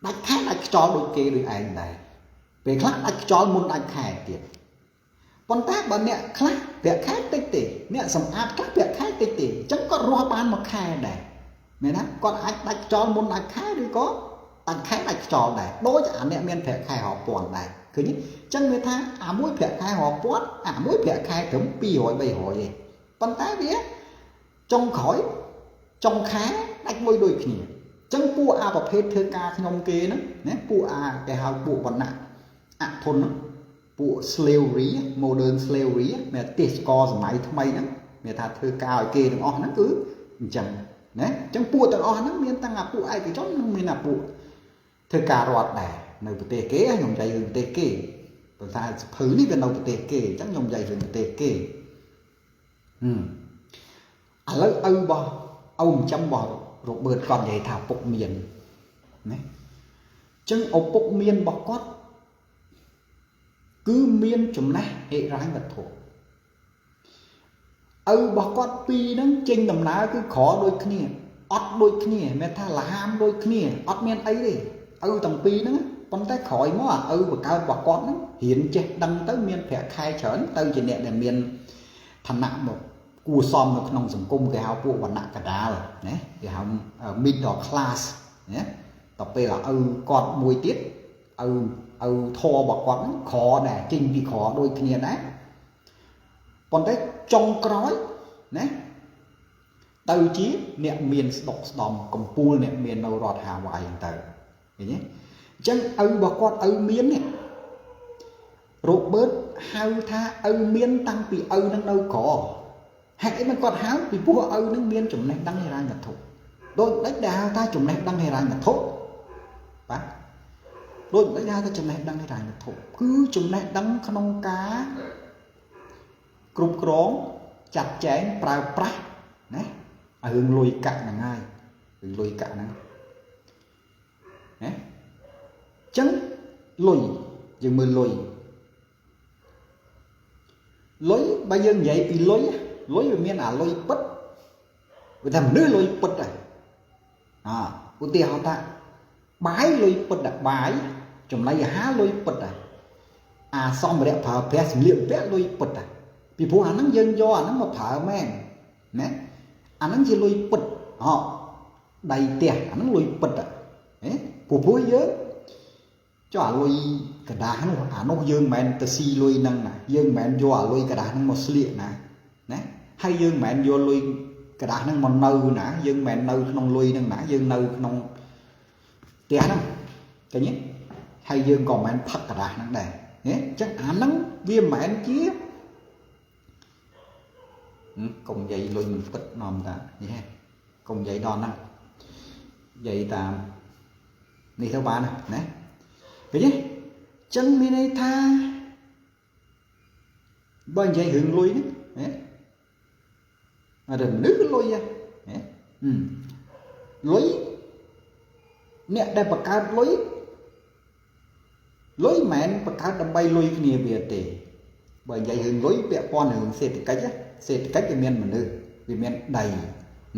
ដាច់ខែដាច់ខ្យល់ដូចគេដូចឯងដែរពេលខ្លះដាច់ខ្យល់មុនដាច់ខែទៀតប៉ុន្តែបើអ្នកខ្លះប្រាក់ខែតិចទេអ្នកសម្អាតខ្លះប្រាក់ខែតិចទេអញ្ចឹងគាត់រស់បានមួយខែដែរមែនណាគាត់អាចដាច់ខ្យល់មុនដាច់ខែឬក៏ដាច់ខែដាច់ខ្យល់ដែរដូចអាអ្នកមានប្រាក់ខែរាប់ពាន់ដែរឃើញទេអញ្ចឹងវាថាអាមួយប្រាក់ខែរាប់ពាន់អាមួយប្រាក់ខែត្រឹម200 300ទេប៉ុន្តែវាចុងក្រោយចុងខែដាច់លុយដូចគ្នាអញ្ចឹងពួកអាប្រភេទធ្វើការខ្ញុំគេហ្នឹងណាពួកអាគេហៅពួកវណ្ណៈអធនពួក slavery modern slavery មានទេសកលសម័យថ្មីហ្នឹងមានថាធ្វើការឲ្យគេទាំងអស់ហ្នឹងគឺអញ្ចឹងណាអញ្ចឹងពួកទាំងអស់ហ្នឹងមានទាំងអាពួកឯកជននិងមានអាពួកធ្វើការរដ្ឋដែរនៅប្រទេសគេខ្ញុំនិយាយរឿងប្រទេសគេប៉ុន្តែសភៅនេះវានៅប្រទេសគេអញ្ចឹងខ្ញុំនិយាយរឿងប្រទេសគេឥឡូវឪរបស់ឪចិញ្ចឹមរបស់រ៉ូបឺតគាត់និយាយថាឪពុកមានណាអញ្ចឹងឪពុកមានរបស់គាត់គឺមានចំណេះហិរញ្ញវត្ថុឪរបស់គាត់ពីរហ្នឹងចេញដំណើរគឺក្រដូចគ្នាអត់ដូចគ្នាមានថាលហាមដូចគ្នាអត់មានអីទេឪទាំងពីរហ្នឹងប៉ុន្តែក្រោយមកអាឪបង្កើតរបស់គាត់ហ្នឹងរៀនចេះដឹងទៅមានប្រាក់ខែច្រើនទៅជាអ្នកដែលមានឋានៈមកគួសមនៅក្នុងសង្គមគេហៅពួកវណ្ណៈកដាលណាគេហៅ middle class ណាដល់ពេលឪគាត់មួយទៀតឪធររបស់គាត់ហ្នឹងក្រដែរចេញពីក្រដូចគ្នាដែរប៉ុន្តែចុងក្រោយណាទៅជាអ្នកមានស្ដុកស្ដំកំពូលអ្នកមាននៅរដ្ឋហាវ៉ៃហ្នឹងទៅឃើញទេអញ្ចឹងឪរបស់គាត់ឪមាននេះរ៉ូបឺតហៅថាឪមានតាំងពីឪនឹងនៅក្រហេតុអីមិនគាត់ហៅពីព្រោះឪនឹងមានចំណេះដឹងហិរញ្ញវត្ថុដូចដេចដែលហៅថាចំណេះដឹងហិរញ្ញវត្ថុបាទដូចដេចហៅថាចំណេះដឹងហិរញ្ញវត្ថុគឺចំណេះដឹងក្នុងការគ្រប់គ្រងចាត់ចែងប្រើប្រាស់ណារឿងលុយកាក់ហ្នឹងហើយរឿងលុយកាក់ហ្នឹងណាចឹងលុយយើងមើលលុយលុយបើយើងនិយាយពីលុយលុយវាមានអាលុយពិតវាថាមនុស្សលុយពិតដែរឧទាហរណ៍ថាបាយលុយពិតដែរបាយចំណីអាហារលុយពិតដែរអាសម្ភារៈប្រើប្រាស់សម្លៀកបំពាក់លុយពិតដែរពីព្រោះអាហ្នឹងយើងយកអាហ្នឹងមកប្រើមែនណាអាហ្នឹងជាលុយពិតហ៎ដីផ្ទះអាហ្នឹងលុយពិតហ៎ព្រោះយើងចុះអាលុយកដាស់នោះអានោះយើងមិនមែនទៅស៊ីលុយហ្នឹងណាយើងមិនមែនយកអាលុយកដាស់ហ្នឹងមកស្លៀកណាណាហើយយើងមិនមែនយកលុយកដាស់ហ្នឹងមកនៅណាយើងមិនមែននៅក្នុងលុយហ្នឹងណាយើងនៅក្នុងផ្ទះហ្នឹងឃើញទេហើយយើងក៏មិនមែនផឹកកដាស់ហ្នឹងដែរណាអញ្ចឹងអាហ្នឹងវាមិនមែនជាកុំនិយាយលុយមិនពិតនាំតានេះហ៎កុំនិយាយដល់ហ្នឹងនិយាយតាមនេះទៅបានណាឃើញទេចឹងមានន័យថាបើនិយាយរឿងលុយនេះណាអត់មនុស្សលុយហ៎លុយអ្នកដែលបង្កើតលុយលុយមិនមែនបង្កើតដើម្បីលុយគ្នាវាទេបើនិយាយរឿងលុយពាក់ព័ន្ធរឿងសេដ្ឋកិច្ចសេដ្ឋកិច្ចវាមានមនុស្សវាមានដី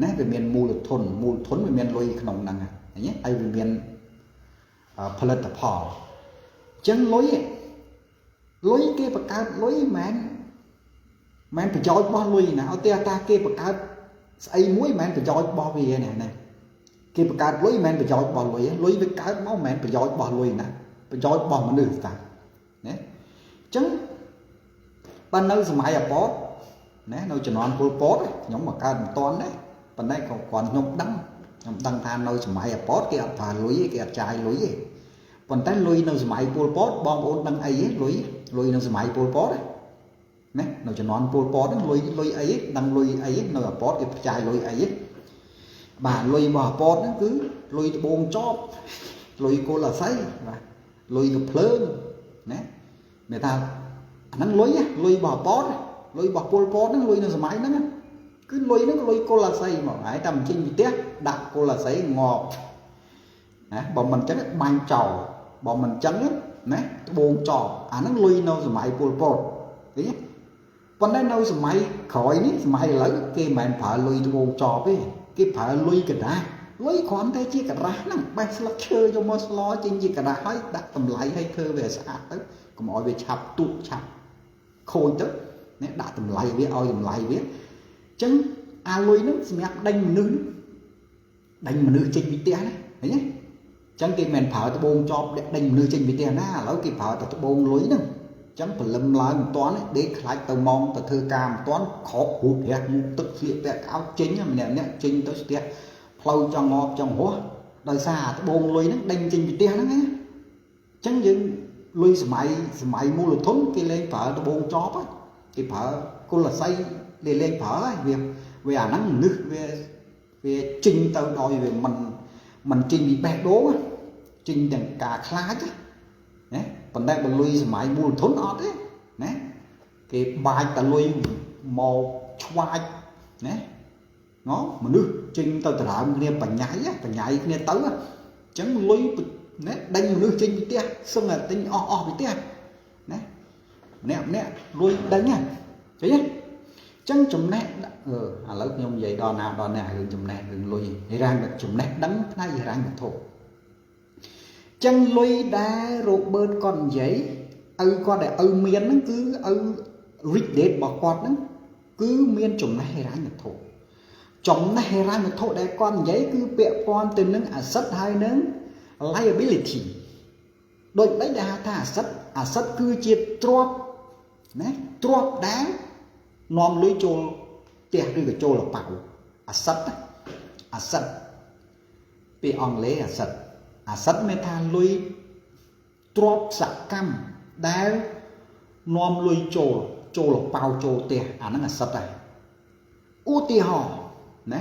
ណាវាមានមូលធនមូលធនវាមានលុយក្នុងហ្នឹងឃើញទេហើយវាមានផលិតផលអញ្ចឹងលុយលុយគេបង្កើតលុយមិនមែនប្រយោជន៍របស់លុយណាឧទាហរណ៍ថាគេបង្កើត ស្អីមួយមិនមែនប្រយោជន៍របស់វានេះណាគេបង្កើតលុយមិនមែនប្រយោជន៍របស់លុយលុយវាកើតមកមិនមែនប្រយោជន៍របស់លុយណាប្រយោជន៍របស់មនុស្សតាណាអញ្ចឹងបើនៅសម័យអាពតណានៅជំនាន់ពលពតខ្ញុំមកកើតមិនតាន់ទេប៉ុន្តែក៏គ្រាន់ខ្ញុំដឹងខ្ញុំដឹងថានៅសម័យអាពតគេអត់ប្រើលុយទេគេអត់ចាយលុយទេប៉ុន្តែលុយនៅសម័យពលពតបងប្អូនដឹងអីទេលុយលុយនៅសម័យពលពតណានៅជំនាន់ពលពតហ្នឹងលុយលុយអីដឹងលុយអីនៅអាពតគេចាយលុយអីទេបាទលុយរបស់អាពតហ្នឹងគឺលុយត្បូងចបលុយកុលអាស័យបាទលុយកភ្លើងណាមានថាអាហ្នឹងលុយលុយរបស់អាពតលុយរបស់ពលពតហ្នឹងលុយនៅសម័យហ្នឹងគឺលុយហ្នឹងលុយកុលអាស័យមកហើយតែមិនចេញពីផ្ទះដាក់កុលអាស័យងាប់ណាបើមិនចឹងបាញ់ចោលបើមិនចឹងណាត្បូងចោលអាហ្នឹងលុយនៅសម័យពលពតឃើញទេប៉ុន្តែនៅសម័យក្រោយនេះសម័យឥឡូវគេមិនមែនប្រើលុយត្បូងចបទេគេប្រើលុយកដាស់លុយគ្រាន់តែជាក្រដាស់ហ្នឹងបេះស្លឹកឈើយកមកស្លចេញជាក្រដាស់ហើយដាក់តម្លៃឲ្យធ្វើវាស្អាតទៅកុំឲ្យវាឆាប់ទុកឆាប់ខូចទៅណាដាក់តម្លៃវាឲ្យតម្លៃវាអញ្ចឹងអាលុយហ្នឹងសម្រាប់ដេញមនុស្សដេញមនុស្សចេញពីផ្ទះណាឃើញទេអញ្ចឹងគេមិនប្រើត្បូងចបដេញមនុស្សចេញពីផ្ទះណាឥឡូវគេប្រើតែត្បូងលុយហ្នឹងអញ្ចឹងព្រលឹមឡើងមិនតាន់ដេកខ្លាចទៅម៉ោងទៅធ្វើការមិនតាន់ក្រោករូបរះមុខទឹកស្លៀកពាក់កៅចេញម្នាក់ម្នាក់ចេញទៅស្ទះផ្លូវចង់ងាប់ចង់រស់ដោយសារអាត្បូងលុយហ្នឹងដេញចេញពីផ្ទះហ្នឹងណាអញ្ចឹងយើងលុយសម័យសម័យមូលធនគេលែងប្រើត្បូងចបគេប្រើគុលស័យលេលែងប្រើហើយវាវាអាហ្នឹងនឹះវាវាចេញទៅដោយវាមិនមិនចេញពីបេះដូងចេញទាំងការខ្លាចណាប៉ុន្តែបើលុយសម័យមូលធនអត់ទេណាគេបាចតលុយមកឆ្វាចណាងមនុស្សចេញទៅដរើមគ្នាបញ្ញាយបញ្ញាយគ្នាទៅអញ្ចឹងលុយណាដេញមនុស្សចេញពីផ្ទះសឹងតែទិញអស់អស់ពីផ្ទះណាម្នាក់ម្នាក់លុយដេញណាឃើញទេអញ្ចឹងចំណេះអឺឥឡូវខ្ញុំនិយាយដល់ណាដល់អ្នករឿងចំណេះរឿងលុយហិរញ្ញចំណេះដឹងផ្នែកហិរញ្ញវត្ថុចឹងលុយដែលរ៉ូបឺតគាត់និយាយឪគាត់ដែលឪមានហ្នឹងគឺឪ rich dad របស់គាត់ហ្នឹងគឺមានចំណេះហិរញ្ញវត្ថុចំណេះហិរញ្ញវត្ថុដែលគាត់និយាយគឺពាក់ព័ន្ធទៅនឹង asset ហើយនឹង liability ដូចនេះដែលហៅថា asset asset គឺជាទ្រព្យណាទ្រព្យដែលនាំលុយចូលផ្ទះឬក៏ចូលកប៉ៅ asset asset ពាក្យអង់គ្លេស asset asset មានថាលុយទ្រព្យសកម្មដែលនាំលុយចូលចូលកប៉ៅចូលផ្ទះអាហ្នឹង asset ដែរឧទាហរណ៍ណា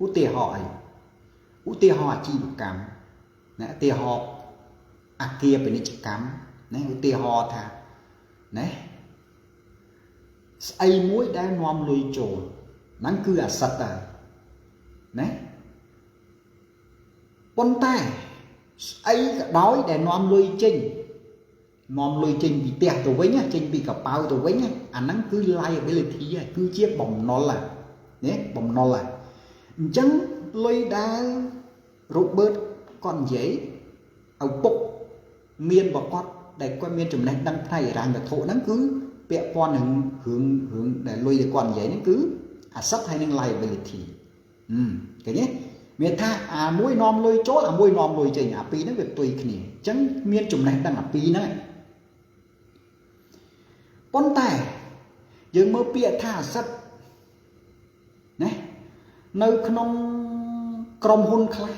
ឧទាហរណ៍អីឧទាហរណ៍អាជីវកម្មណាឧទាហរណ៍អាគារពាណិជ្ជកម្មណាឧទាហរណ៍ថាណាស្អីមួយដែលនាំលុយចូលហ្នឹងគឺ asset ដែរណាប៉ុន្តែស្អីក៏ដោយដែលនាំលុយចេញនាំលុយចេញពីផ្ទះទៅវិញចេញពីកប៉ៅទៅវិញអាហ្នឹងគឺ liability គឺជាបំណុលណាបំណុលអញ្ចឹងលុយដែល Robert គាត់និយាយឪពុកមានរបស់គាត់ដែលគាត់មានចំណេះដឹងផ្នែកហិរញ្ញវត្ថុហ្នឹងគឺពាក់ព័ន្ធនឹងរឿងរឿងដែលលុយដែលគាត់និយាយហ្នឹងគឺ asset ហើយនឹង liability ឃើញទេមានថាអាមួយនាំលុយចូលអាមួយនាំលុយចេញអាពីរហ្នឹងវាផ្ទុយគ្នាអញ្ចឹងមានចំណេះដឹងអាពីរហ្នឹងប៉ុន្តែយើងមើលពាក្យថា asset ណានៅក្នុងក្រុមហ៊ុនខ្លះ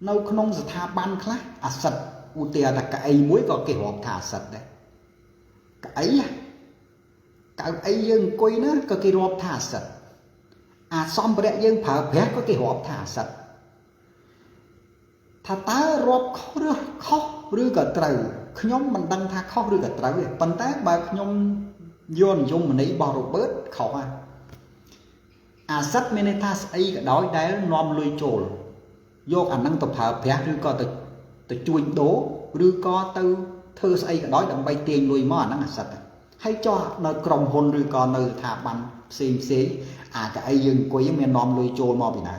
នៅក្នុងស្ថាប័នខ្លះ asset ឧទាហរណ៍ថាកៅអីមួយក៏គេរាប់ថា asset ដែរកៅអីកៅអីយើងអង្គុយណាក៏គេរាប់ថា asset អាសម្ភារៈយើងប្រើប្រាស់ក៏គេរាប់ថា asset ថាតើរាប់ខុសឬខុសឬក៏ត្រូវខ្ញុំមិនដឹងថាខុសឬក៏ត្រូវទេប៉ុន្តែបើខ្ញុំយកនិយមន័យរបស់ Robert ខុសហើយ asset មានន័យថាស្អីក៏ដោយដែលនាំលុយចូលយកអានឹងទៅប្រើប្រាស់ឬក៏ទៅទៅជួញដូរឬក៏ទៅធ្វើស្អីក៏ដោយដើម្បីទាញលុយមកអាហ្នឹង asset ហើយចោះនៅក្រុមហ៊ុនឬក៏នៅស្ថាប័នផ្សេងផ្សេងអាកៅអីយើងអង្គុយមាននាំលុយចូលមកពីណា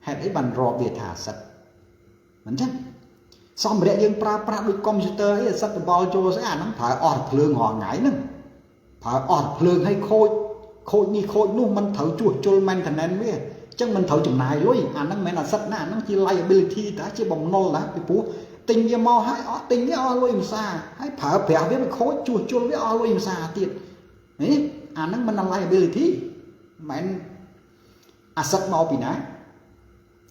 ហេតុអីបានរាប់វាថា asset មិនចឹងសម្ភារៈយើងប្រើប្រាស់ដូចកុំព្យូទ័រអី asset ដបល់ចូលស្អីអាហ្នឹងប្រើអស់ភ្លើងរាល់ថ្ងៃហ្នឹងប្រើអស់ភ្លើងឲ្យខូច ខូចនេះខូចនោះមិនត្រូវជួសជុល maintenance វាអញ្ចឹងមិនត្រូវចំណាយលុយអាហ្នឹងមិនមែន asset ណាអាហ្នឹងជា liability តាជាបំណុលណាពីព្រោះទិញវាមកហើយអស់ទិញវាអស់លុយភាសាហើយប្រើប្រាស់វាវាខូចជួសជុលវាអស់លុយភាសាទៀតនេះអាហ្នឹងមិន liability មិន asset មកពីណា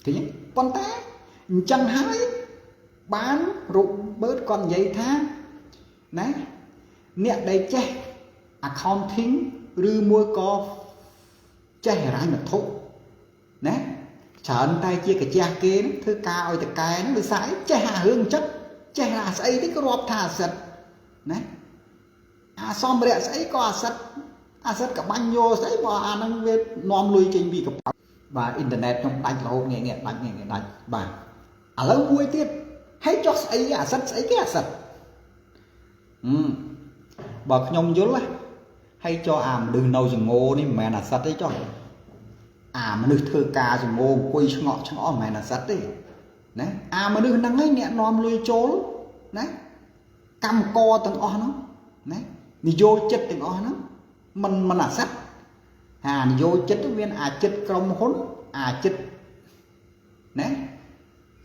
ឃើញទេប៉ុន្តែអញ្ចឹងហើយបានរូបឺតគាត់និយាយថាណាអ្នកដែលចេះ accounting ឬមួយក៏ចេះហិរញ្ញវត្ថុណាច្រើនតែជាកាជះគេនឹងធ្វើការឲ្យតកែហ្នឹងដោយសារអីចេះអារឿងចិត្តចេះអាស្អីនេះក៏រាប់ថា asset ណាអាសម្ភារៈស្អីក៏ asset asset កបាញ់យកស្អីបើអាហ្នឹងវានាំលុយចេញពីកប៉ៅបាទអ៊ីនធឺណិតខ្ញុំដាច់រហូតងាកងាកដាច់ងាកងាកដាច់បាទឥឡូវមួយទៀតហើយចុះស្អី asset ស្អីគេ asset ហឹមបើខ្ញុំយល់ណាហើយចុះអាមនុស្សនៅចងោនេះមិនមែន asset ទេចុះអាមនុស្សធ្វើការចងោអង្គុយឆ្ងក់ឆ្ងល់មិនមែន asset ទេណាអាមនុស្សហ្នឹងឯងអ្នកនាំលុយចូលណាកម្មករទាំងអស់ហ្នឹងណានយោជិតទាំងអស់ហ្នឹងមិនមិន asset អានយោជិតមានអាចិតក្រុមហ៊ុនអាចិតណា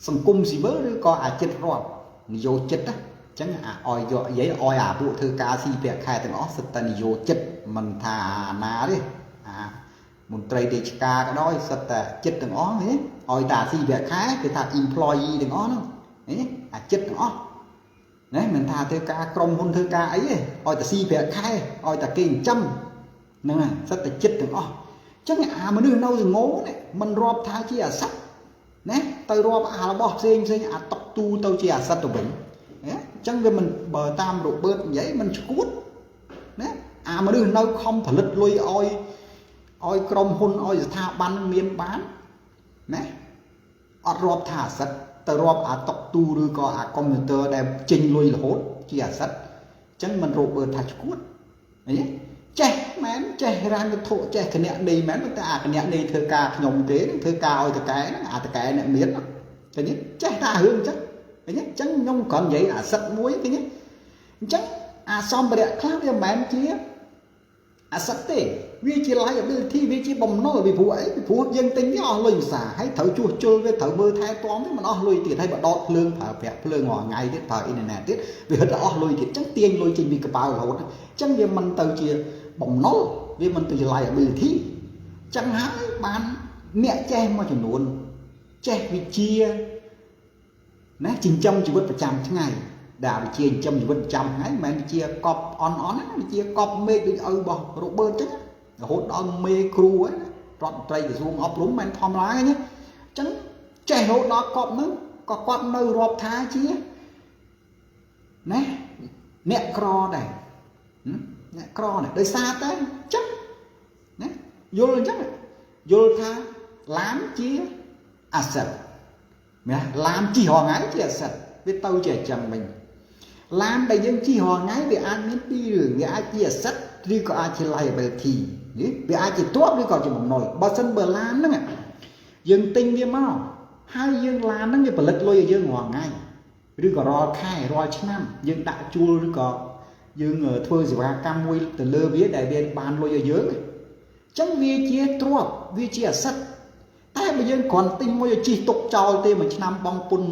សង្គមស៊ីវិលឬក៏អាចិតរដ្ឋនយោជិតណាអញ្ចឹងអាឲ្យយកនិយាយឲ្យអាពួកធ្វើការស៊ីប្រាក់ខែទាំងអស់សិតតែនយោជិតមិនថាអាណាទេអាមន្ត្រីរាជការក៏ដោយសិតតែចិត្តទាំងអស់ហ៎ឲ្យតាស៊ីប្រាក់ខែគេថា employee ទាំងអស់ហ្នឹងហ៎អាចិត្តទាំងអស់ណាមិនថាធ្វើការក្រុមហ៊ុនធ្វើការអីទេឲ្យតែស៊ីប្រាក់ខែឲ្យតែគេចិញ្ចឹមហ្នឹងហើយសិតតែចិត្តទាំងអស់អញ្ចឹងអាមនុស្សនៅសងោនេះមិនរាប់ថាជា asset ណាទៅរាប់អារបស់ផ្សេងផ្សេងអាតុកទូទៅជា asset ទៅវិញណាអញ្ចឹងវាមិនបើតាមរបឺតនិយាយមិនឈួតណាអាមនុស្សនៅខំផលិតលុយឲ្យឲ្យក្រុមហ៊ុនឲ្យស្ថាប័នមានបានណាអត់រាប់ថា asset ទៅរាប់អាតុកទូឬក៏អាកុំព្យូទ័រដែលចេញលុយរហូតជា asset អញ្ចឹងមិនរបឺតថាឈួតឃើញទេចេះមែនចេះហិរញ្ញវត្ថុចេះគណនីមែនប៉ុន្តែអាគណនីធ្វើការខ្ញុំគេធ្វើការឲ្យតកែហ្នឹងអាតកែអ្នកមានឃើញទេចេះតែរឿងអញ្ចឹងឃើញទេអញ្ចឹងខ្ញុំគ្រាន់និយាយ asset មួយឃើញទេអញ្ចឹងអាសម្ភារៈខ្លះវាមិនមែនជា asset ទេវាជា liability វាជាបំណុលពីព្រោះអីពីព្រោះយើងទិញវាអស់លុយភាសាហើយត្រូវជួសជុលវាត្រូវមើលថែទាំវាមិនអស់លុយទៀតហើយបើដតភ្លើងប្រើប្រាក់ភ្លើងរាល់ថ្ងៃទៀតប្រើអ៊ីនធឺណិតទៀតវាហិតតែអស់លុយទៀតអញ្ចឹងទាញលុយចេញពីកប៉ាល់រហូតអញ្ចឹងវាមិនទៅជាបំណុលវាមិនទៅជា liability អញ្ចឹងហើយបានអ្នកចេះមួយចំនួនចេះវិជាណាចិញ្ចឹមជីវិតប្រចាំថ្ងៃដែលវិជាចិញ្ចឹមជីវិតប្រចាំថ្ងៃមិនមែនវិជាកប់អន់អន់ណាវិជាកប់មេឃដូចឪរបស់រ៉ូបឺតអញ្ចឹងរហូតដល់មេគ្រូហ្នឹងរដ្ឋមន្ត្រីក្រសួងអប់រំមិនធម្មតាទេណាអញ្ចឹងចេះរហូតដល់កប់ហ្នឹងក៏គាត់នៅរាប់ថាជាណាអ្នកក្រដែរអ្នកក្រដែរដោយសារតែអញ្ចឹងណាយល់អញ្ចឹងយល់ថាឡានជា asset មែនឡានជិះរាល់ថ្ងៃជា asset វាទៅជាអញ្ចឹងវិញឡានដែលយើងជិះរាល់ថ្ងៃវាអាចមានពីររឿងវាអាចជា asset ឬក៏អាចជា liability នេះវាអាចជាទ្រព្យឬក៏ជាបំណុលបើសិនបើឡានហ្នឹងយើងទិញវាមកហើយយើងឡានហ្នឹងវាផលិតលុយឲ្យយើងរាល់ថ្ងៃឬក៏រាល់ខែរាល់ឆ្នាំយើងដាក់ជួលឬក៏យើងធ្វើសេវាកម្មមួយទៅលើវាដែលវាបានលុយឲ្យយើងអញ្ចឹងវាជាទ្រព្យវាជា asset តែបើយើងគ្រាន់ទិញមួយឲ្យជិះទុកចោលទេមួយឆ្នាំបងពុន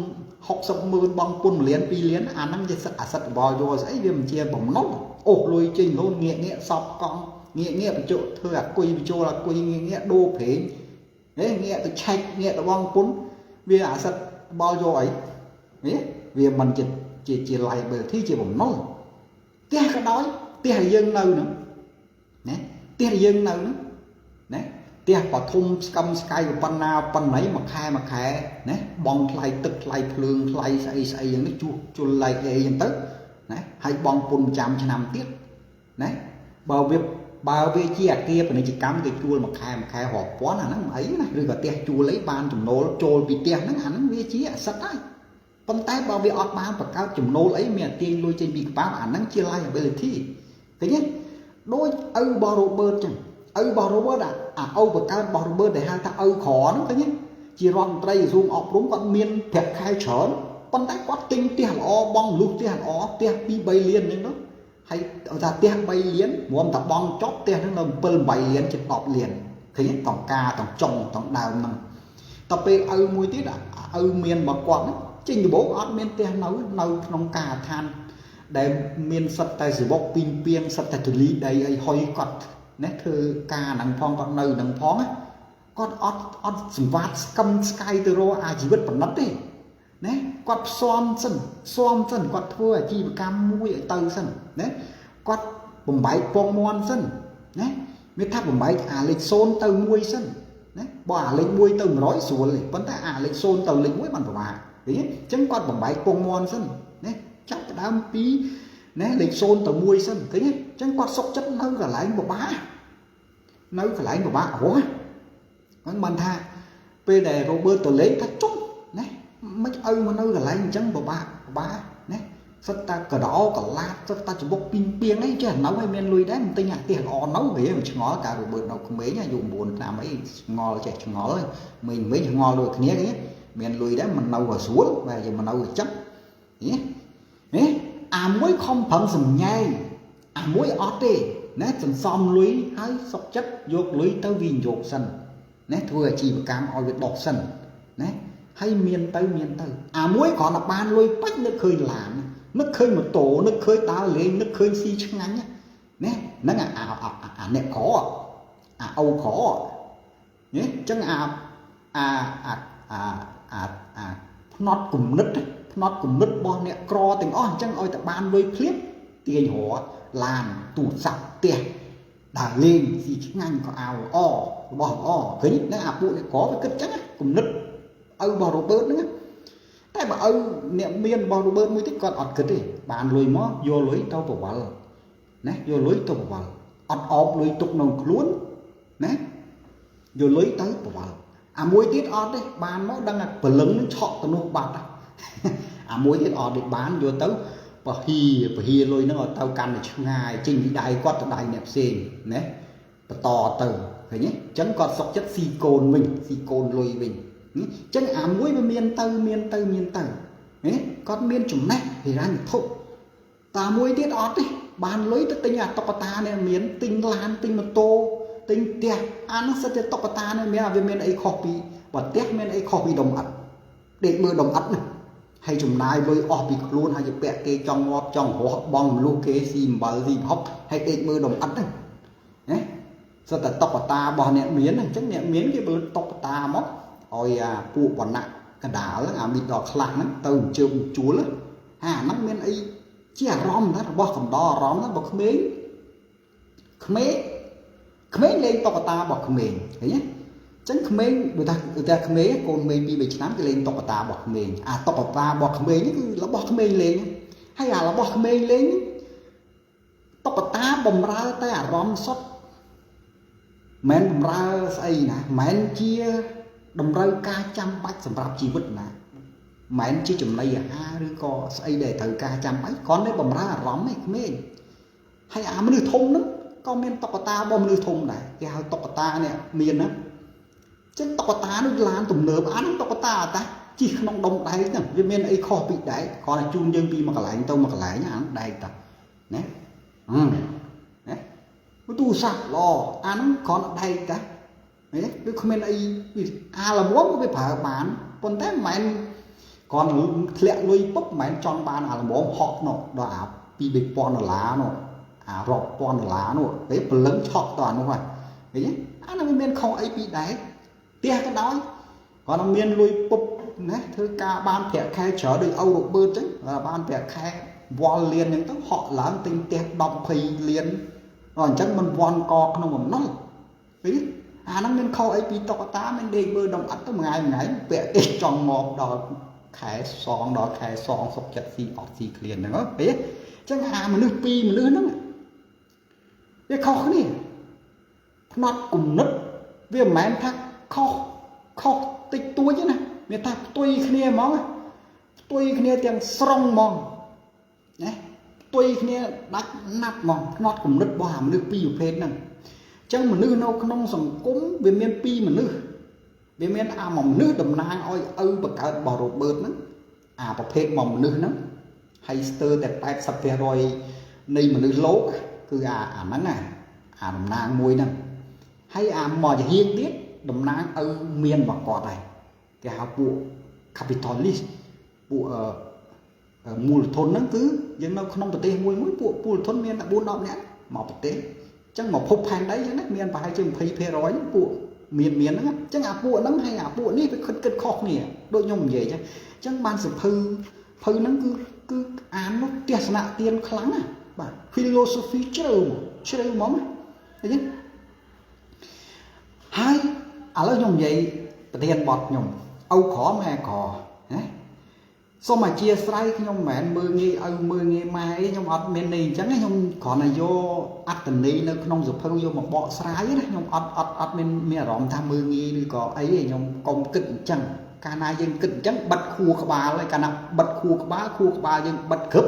60ម៉ឺនបងពុន1លាន2លានអាហ្នឹងជា asset បលយកស្អីវាមិនជាបំណុលអូសលុយចេញរហូតងាកងាកសពកង់ងាកងាកបញ្ជុធ្វើអាគុយបញ្ចូលអាគុយងាកងាកដូរប្រេងហេងាកទៅឆែកងាកទៅបងពុនវា asset បលយកអីនេះវាមិនជាជាជា liability ជាបំណុលផ្ទះក៏ដោយផ្ទះដែលយើងនៅហ្នឹងណាផ្ទះដែលយើងនៅហ្នឹងណាផ្ទះបធំស្កឹមស្កៃប៉ុណ្ណាប៉ុណ្ណីមួយខែមួយខែណាបងថ្លៃទឹកថ្លៃភ្លើងថ្លៃស្អីស្អីយ៉ាងនេះជួសជុលឡៃអីយ៉ាងទៅណាហើយបងពុនចាំឆ្នាំទៀតណាបើវាបើវាជាអាគារពាណិជ្ជកម្មគេជួលមួយខែមួយខែរាប់ពាន់អាហ្នឹងមិនអីណាឬក៏ផ្ទះជួលអីបានចំណូលចូលពីផ្ទះហ្នឹងអាហ្នឹងវាជា asset ហើយប៉ុន្តែបើវាអត់បានបង្កើតចំណូលអីមានទាញលុយចេញពីកប៉ាល់អាហ្នឹងជា liability ឃើញទេដូចឪរបស់ Robert ចឹងឪរបស់ Robert អាឪបង្កើតរបស់ Robert ដែលហៅថាឪក្រហ្នឹងឃើញទេជារដ្ឋមន្ត្រីក្រសួងអប់រំគាត់មានប្រាក់ខែច្រើនប៉ុន្តែគាត់ទិញផ្ទះល្អបងលុះផ្ទះល្អផ្ទះ2 3លានអញ្ចឹងទៅហើយ ហើយឲ្យថាផ្ទះ3លានព្រមតែបងចប់ផ្ទះហ្នឹងនៅ7 8លានជិត10លានឃើញតង្ការតងចុងតងដើមហ្នឹងតពេលឪមួយទៀតឪមានរបស់គាត់ហ្នឹងចេញដំបូងអត់មានផ្ទះនៅនៅក្នុងការដ្ឋានដែលមានសិតតែសវកពីងពីងសិតតែទលីដីអីហុយគាត់ណាធ្វើការហ្នឹងផងគាត់នៅហ្នឹងផងគាត់អត់អត់សម្វាតស្កឹមស្កៃទៅរកអាជីវិតប្រណិតទេណាគាត់ផ្សំសិនផ្សំសិនគាត់ធ្វើអាជីវកម្មមួយឲ្យទៅសិនណាគាត់បំបែកពងមន់សិនណាមានថាបំបែកអាលេខ0ទៅ1សិនណាបើអាលេខ1ទៅ100ស្រួលទេប៉ុន្តែអាលេខ0ទៅលេខ1បានពិបាកឃើញទេអញ្ចឹងគាត់បំបែកពងមន់សិនណាចាប់ផ្ដើមពីណាលេខ0ទៅ1សិនឃើញទេអញ្ចឹងគាត់សុកចិត្តនៅកន្លែងពិបាកនៅកន្លែងពិបាករស់ហ្នឹងបានថាពេលដែលរ៉ូបឺតទៅលេងថាចុះណាមិនឲ្យមកនៅកន្លែងអញ្ចឹងពិបាកពិបាកណាសិតតែកដោកឡាតសិតតែច្បុកពីងពីងអីចេះនៅឲ្យមានលុយដែរមិនទិញអាផ្ទះល្អនៅវាមិនឆ្ងល់កាលរ៉ូបឺតនៅក្មេងអាយុ9ឆ្នាំអីឆ្ងល់ចេះឆ្ងល់មេងមេងឆ្ងល់ដូចគ្នាគេមានលុយដែរមិននៅក៏ស្រួលបែរជាមកនៅអញ្ចឹងនេះនេះអាមួយខំប្រឹងសំញែងអាមួយអត់ទេណាសន្សំលុយហើយសុកចិត្តយកលុយទៅវិនិយោគសិនណាធ្វើអាជីវកម្មឲ្យវាដុះសិនណាហើយមានទៅមានទៅអាមួយគ្រាន់តែបានលុយពេចនឹកឃើញឡាននឹកឃើញម៉ូតូនឹកឃើញដើរលេងនឹកឃើញស៊ីឆ្ងាញ់ណាហ្នឹងអាអាអ្នកក្រអាអូក្រនេះអញ្ចឹងអាអាអាអាអាអាផ្នត់គំនិតផ្នត់គំនិតរបស់អ្នកក្រទាំងអស់អញ្ចឹងឲ្យតែបានលុយភ្លាមទាញរត់ឡានទូរស័ព្ទផ្ទះដើរលេងស៊ីឆ្ងាញ់ក៏អាវល្អរបស់ល្អឃើញណាអាពួកអ្នកក្រវាគិតចឹងគំនិតឪរបស់រ៉ូបឺតហ្នឹងតែបើឪអ្នកមានរបស់រ៉ូបឺតមួយទៀតគាត់អត់គិតទេបានលុយមកយកលុយទៅប្រវល់ណាយកលុយទៅប្រវល់អត់អោបលុយទុកក្នុងខ្លួនណាយកលុយទៅប្រវល់អាមួយទៀតអត់ទេបានមកដឹងថាព្រលឹងនឹងឆក់ទៅនោះបាត់អាមួយទៀតអត់ទេបានយកទៅពហិពហិលុយហ្នឹងឲ្យទៅកាន់តែឆ្ងាយចេញពីដៃគាត់ទៅដៃអ្នកផ្សេងណាបន្តទៅឃើញទេអញ្ចឹងគាត់សុកចិត្តស៊ីកូនវិញស៊ីកូនលុយវិញអញ្ចឹងអាមួយវាមានទៅមានទៅមានទៅណាគាត់មានចំណេះហិរញ្ញវត្ថុតាមួយទៀតអត់ទេបានលុយទៅទិញអាតុក្កតានេះមានទិញឡានទិញម៉ូតូទិញផ្ទះអានោះសិតតែតុក្កតានេះមានវាមានអីខុសពីបើផ្ទះមានអីខុសពីដុំអិតដេកមើលដុំអិតណាហើយចំណាយលុយអស់ពីខ្លួនហើយជាពាក់គេចង់ងាប់ចង់រស់បងមនុស្សគេស៊ីអំបិលស៊ីហុកហើយដេកមើលដុំអិតហ្នឹងណាសិតតែតុក្កតារបស់អ្នកមានអញ្ចឹងអ្នកមានគេផលិតតុក្កតាមកឲ្យអាពួកវណ្ណៈកដាលអាមីដល់ខ្លះហ្នឹងទៅអញ្ជើញជួលអាហ្នឹងមានអីជាអារម្មណ៍ណារបស់កំដរអារម្មណ៍ណាបើក្មេងក្មេងក្មេងលេងតុក្កតារបស់ក្មេងឃើញទេចឹងក្មេងដូចថាដូចថាក្មេងកូនក្មេង2 3ឆ្នាំគេលេងតុក្កតារបស់ក្មេងអាតុក្កតារបស់ក្មេងនេះគឺរបស់ក្មេងលេងហើយអារបស់ក្មេងលេងតុក្កតាបំរើតែអារម្មណ៍សុទ្ធមិនបំរើស្អីណាមិនជាតម្រូវការចាំបាច់សម្រាប់ជីវិតណាមិនជាចំណីអាហារឬក៏ស្អីដែលត្រូវការចាំបាច់គ្រាន់តែបំរើអារម្មណ៍ឯក្មេងហើយអាមនុស្សធំហ្នឹងក៏មានតុក្កតារបស់មនុស្សធំដែរគេហៅតុក្កតានេះមានណាចឹងតុក្កតានោះឡានទំនើបអាហ្នឹងតុក្កតាតាជិះក្នុងដុំដែកហ្នឹងវាមានអីខុសពីដែកគ្រាន់តែជូនយើងពីមួយកន្លែងទៅមួយកន្លែងអាហ្នឹងដែកតាណាណាទូរស័ព្ទល្អអាហ្នឹងគ្រាន់តែដែកតានេះវាគ្មានអីអាល្មមវាប្រើបានប៉ុន្តែមិនមែនគ្រាន់ធ្លាក់លុយពុបមិនមែនចង់បានអាល្មមហក់នោះដល់អា2 3000ដុល្លារនោះអារាប់ពាន់ដុល្លារនោះពេលព្រលឹងឆក់ទៅអានោះហើយឃើញទេអាហ្នឹងវាមានខុសអីពីដែកផ្ទះក៏ដោយគាត់នឹងមានលុយពុបណាធ្វើការបានប្រាក់ខែច្រើនដូចឪរ៉ូបឺតចឹងបានប្រាក់ខែវល់លានចឹងទៅហក់ឡើងទិញផ្ទះ10 20លានអញ្ចឹងមិនវល់កក្នុងបំណុលឃើញអាហ្នឹងមានខុសអីពីតុក្កតាមានដេកមើលដុំអត់ទៅមួយថ្ងៃមួយថ្ងៃពាក់គេចង់ងាប់ដល់ខែសងដល់ខែសងសុកចិត្តស៊ីអត់ស៊ីឃ្លានហ្នឹងហ៎ឃើញអញ្ចឹងអាមនុស្សពីរមនុស្សហ្នឹងវាខុសគ្នាផ្នត់គំនិតវាមិនមែនថាខុសខុសតិចតួចទេណាមានថាផ្ទុយគ្នាហ្មងផ្ទុយគ្នាទាំងស្រុងហ្មងណាផ្ទុយគ្នាដាច់ណាត់ហ្មងផ្នត់គំនិតរបស់អាមនុស្សពីរប្រភេទហ្នឹងអញ្ចឹងមនុស្សនៅក្នុងសង្គមវាមានពីរមនុស្សវាមានអាមួយមនុស្សតំណាងឲ្យឪបង្កើតរបស់រ៉ូបឺតហ្នឹងអាប្រភេទមួយមនុស្សហ្នឹងហើយស្ទើរតែ80% នៃមនុស្សលោកគឺអាហ្នឹងណាអាតំណាងមួយហ្នឹងហើយអាមកជាហៀងទៀតតំណាងឪមានរបស់គាត់ដែរគេហៅពួក capitalist ពួកមូលធនហ្នឹងគឺយើងនៅក្នុងប្រទេសមួយមួយពួកមូលធនមានតែ4 10នាក់មកប្រទេសអញ្ចឹងមកភពផែនដីអញ្ចឹងណាមានប្រហែលជា20%ពួកមានហ្នឹងអញ្ចឹងអាពួកហ្នឹងហើយអាពួកនេះវាគិតខុសគ្នាដូចខ្ញុំនិយាយអញ្ចឹងអញ្ចឹងបានសភៅភៅហ្នឹងគឺអាននោះទស្សនៈទានខ្លាំងណាបាទ philosophy ជ្រៅជ្រៅហ្មងអញ្ចឹងហើយឥឡូវខ្ញុំនិយាយប្រធានបទខ្ញុំឪក្រម៉ែក្រណាសូមអធិស្ឋានខ្ញុំមិនមែនមើងងាយឪមើងងាយម៉ែអីខ្ញុំអត់មានន័យអញ្ចឹងខ្ញុំគ្រាន់តែយកអត្តន័យនៅក្នុងសភៅយកមកបកស្រាយណាខ្ញុំអត់អត់អត់មានមានអារម្មណ៍ថាមើងងាយឬក៏អីទេខ្ញុំកុំគិតអញ្ចឹងកាលណាយើងគិតអញ្ចឹងបិទខួរក្បាលហើយកាលណាបិទខួរក្បាលខួរក្បាលយើងបិទក្រឹប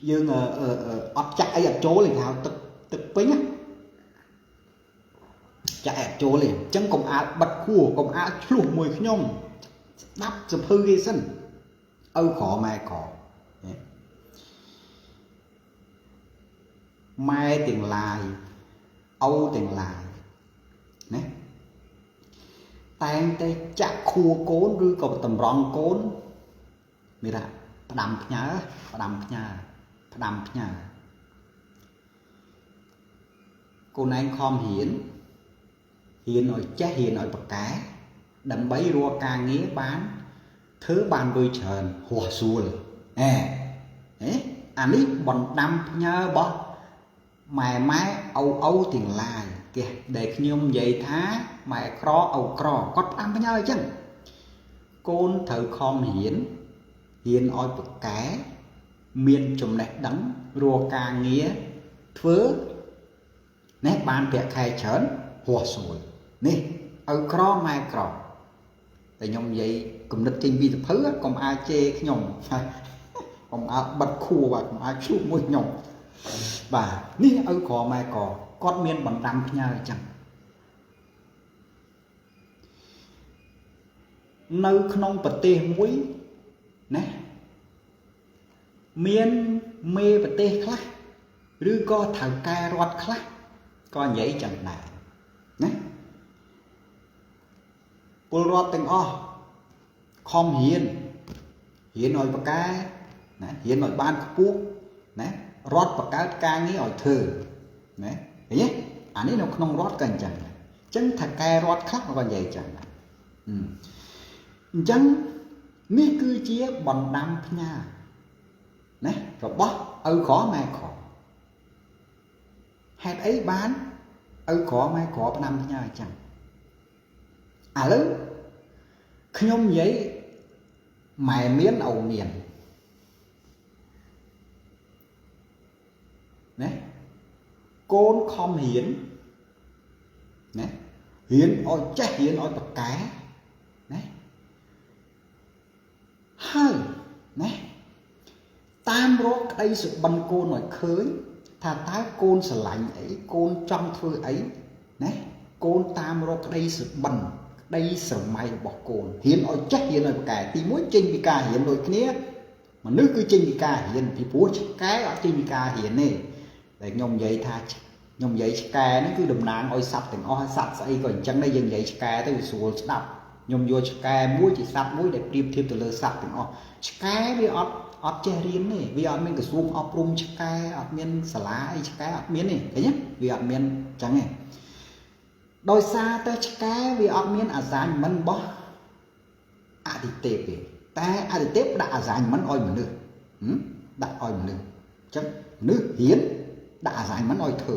យើងអត់ចាក់អីអត់ចូលទេគេហៅទឹកពេញណាចាក់អត់ចូលទេអញ្ចឹងកុំអាលបិទខួរកុំអាលឆ្លោះមួយខ្ញុំស្ដាប់សភៅគេសិនឪក្រម៉ែក្រម៉ែទាំងឡាយឪទាំងឡាយណាតែងតែចាក់ខួរកូនឬក៏តម្រង់កូនមានថាផ្ដាំផ្ញើផ្ដាំផ្ញើផ្ដាំផ្ញើកូនឯងខំរៀនរៀនឲ្យចេះរៀនឲ្យប្រកែដើម្បីរកការងារបានធ្វើបានលុយច្រើនហោះស្រួលអែហេអានេះបណ្ដាំផ្ញើរបស់ម៉ែម៉ែឪឪទាំងឡាយគេដែលខ្ញុំនិយាយថាម៉ែក្រឪក្រគាត់ផ្ដាំផ្ញើអញ្ចឹងកូនត្រូវខំរៀនរៀនឲ្យប្រកែមានចំណេះដឹងរកការងារធ្វើនេះបានប្រាក់ខែច្រើនហោះស្រួលនេះឪក្រម៉ែក្រតែខ្ញុំនិយាយគំនិតចេញពីសភៅកុំអាចជេរខ្ញុំកុំអាចបិទខួរបាទកុំអាចឆ្លោះមួយខ្ញុំបាទនេះឪក្រម៉ែក្រគាត់មានបណ្ដាំផ្ញើអញ្ចឹងនៅក្នុងប្រទេសមួយណាមានមេប្រទេសខ្លះឬក៏ថៅកែរដ្ឋខ្លះក៏និយាយចឹងដែរណាពលរដ្ឋទាំងអស់ខំរៀនរៀនឲ្យប្រកែណារៀនឲ្យបានខ្ពស់ណារដ្ឋបង្កើតការងារឲ្យធ្វើណាឃើញទេអានេះនៅក្នុងរដ្ឋក៏អញ្ចឹងដែរអញ្ចឹងថៅកែរដ្ឋខ្លះក៏និយាយចឹងដែរអញ្ចឹងនេះគឺជាបណ្ដាំផ្ញើណារបស់ឪក្រម៉ែក្រហេតុអីបានឪក្រម៉ែក្រផ្ដាំផ្ញើអញ្ចឹងឥឡូវខ្ញុំនិយាយម៉ែមានឪមានណាកូនខំរៀនណារៀនឲ្យចេះរៀនឲ្យប្រកែណាហើយណាតាមរកក្តីសុបិនកូនឲ្យឃើញថាតើកូនស្រឡាញ់អីកូនចង់ធ្វើអីណាកូនតាមរកក្តីសុបិនក្តីស្រមៃរបស់កូនរៀនឲ្យចេះរៀនឲ្យប្រកែទីមួយចេញពីការរៀនដូចគ្នាមនុស្សគឺចេញពីការរៀនពីព្រោះឆ្កែអត់ចេញពីការរៀនទេតែខ្ញុំនិយាយថាខ្ញុំនិយាយឆ្កែហ្នឹងគឺតំណាងឲ្យសត្វទាំងអស់សត្វស្អីក៏អញ្ចឹងដែរយើងនិយាយឆ្កែទៅវាស្រួលស្ដាប់ខ្ញុំយកឆ្កែមួយជាសត្វមួយដែលប្រៀបធៀបទៅលើសត្វទាំងអស់ឆ្កែវាអត់ចេះរៀនទេវាអត់មានក្រសួងអប់រំឆ្កែអត់មានសាលាអីឆ្កែអត់មានទេឃើញទេវាអត់មានអញ្ចឹងទេដោយសារតែឆ្កែវាអត់មាន assignment របស់អតិទេពទេតែអតិទេពដាក់ assignment ឲ្យមនុស្សដាក់ឲ្យមនុស្សអញ្ចឹងមនុស្សរៀនដាក់ assignment ឲ្យធ្វើ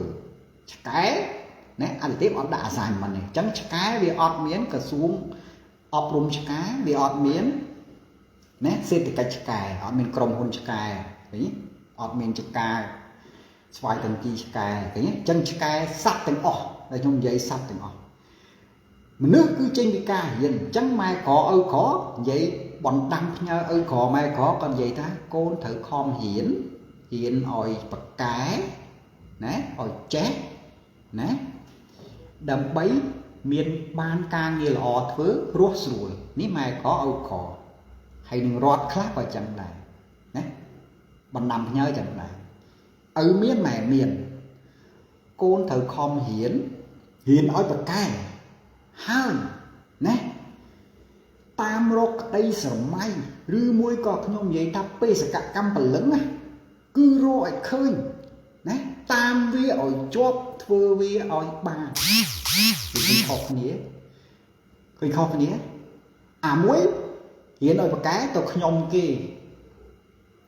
ឆ្កែណាអតិទេពអត់ដាក់ assignment ទេអញ្ចឹងឆ្កែវាអត់មានក្រសួងអប់រំឆ្កែវាអត់មានណាសេដ្ឋកិច្ចឆ្កែអត់មានក្រុមហ៊ុនឆ្កែឃើញអត់មានចកាស្វ័យតន្ទីឆ្កែឃើញអញ្ចឹងឆ្កែសត្វទាំងអស់ដែលខ្ញុំនិយាយសត្វទាំងអស់មនុស្សគឺចេញពីការរៀនអញ្ចឹងម៉ែក្រឪក្រនិយាយបណ្ដាំផ្ញើឪក្រម៉ែក្រក៏និយាយថាកូនត្រូវខំរៀនរៀនឲ្យប្រកែណាឲ្យចេះណាដើម្បីមានបានការងារល្អធ្វើរស់ស្រួលនេះម៉ែក្រឪក្រហើយនឹងរដ្ឋខ្លះក៏ចឹងដែរណា បណ្ដាំផ្ញើចឹងដែរឪមានម៉ែមានកូនត្រូវខំរៀនរៀនឲ្យប្រកែហើយណាតាមរកក្តីស្រមៃឬមួយក៏ខ្ញុំនិយាយថាបេសកកម្មព្រលឹងណាគឺរកឲ្យឃើញណាតាមវាឲ្យជាប់ធ្វើវាឲ្យបានឃើញខុសគ្នាឃើញខុសគ្នាអាមួយរៀនឲ្យប្រកែទៅខ្ញុំគេ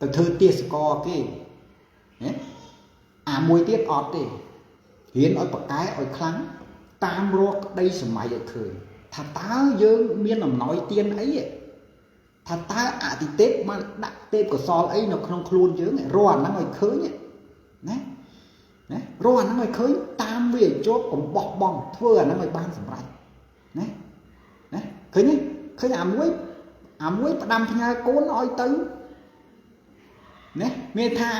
ទៅធ្វើទាសករគេណាអាមួយទៀតអត់ទេរៀនឲ្យប្រកែឲ្យខ្លាំងតាមរកក្តីសម័យឲ្យឃើញថាតើយើងមានអំណោយទានអីថាតើអតិទេពបានដាក់ទេពកោសលអីនៅក្នុងខ្លួនយើងរកអាហ្នឹងឲ្យឃើញណាណារកអាហ្នឹងឲ្យឃើញតាមវាឲ្យជាប់កុំបោះបង់ធ្វើអាហ្នឹងឲ្យបានសម្រេចណាណាឃើញទេឃើញអាមួយផ្ដាំផ្ញើកូនឲ្យទៅណាមានថា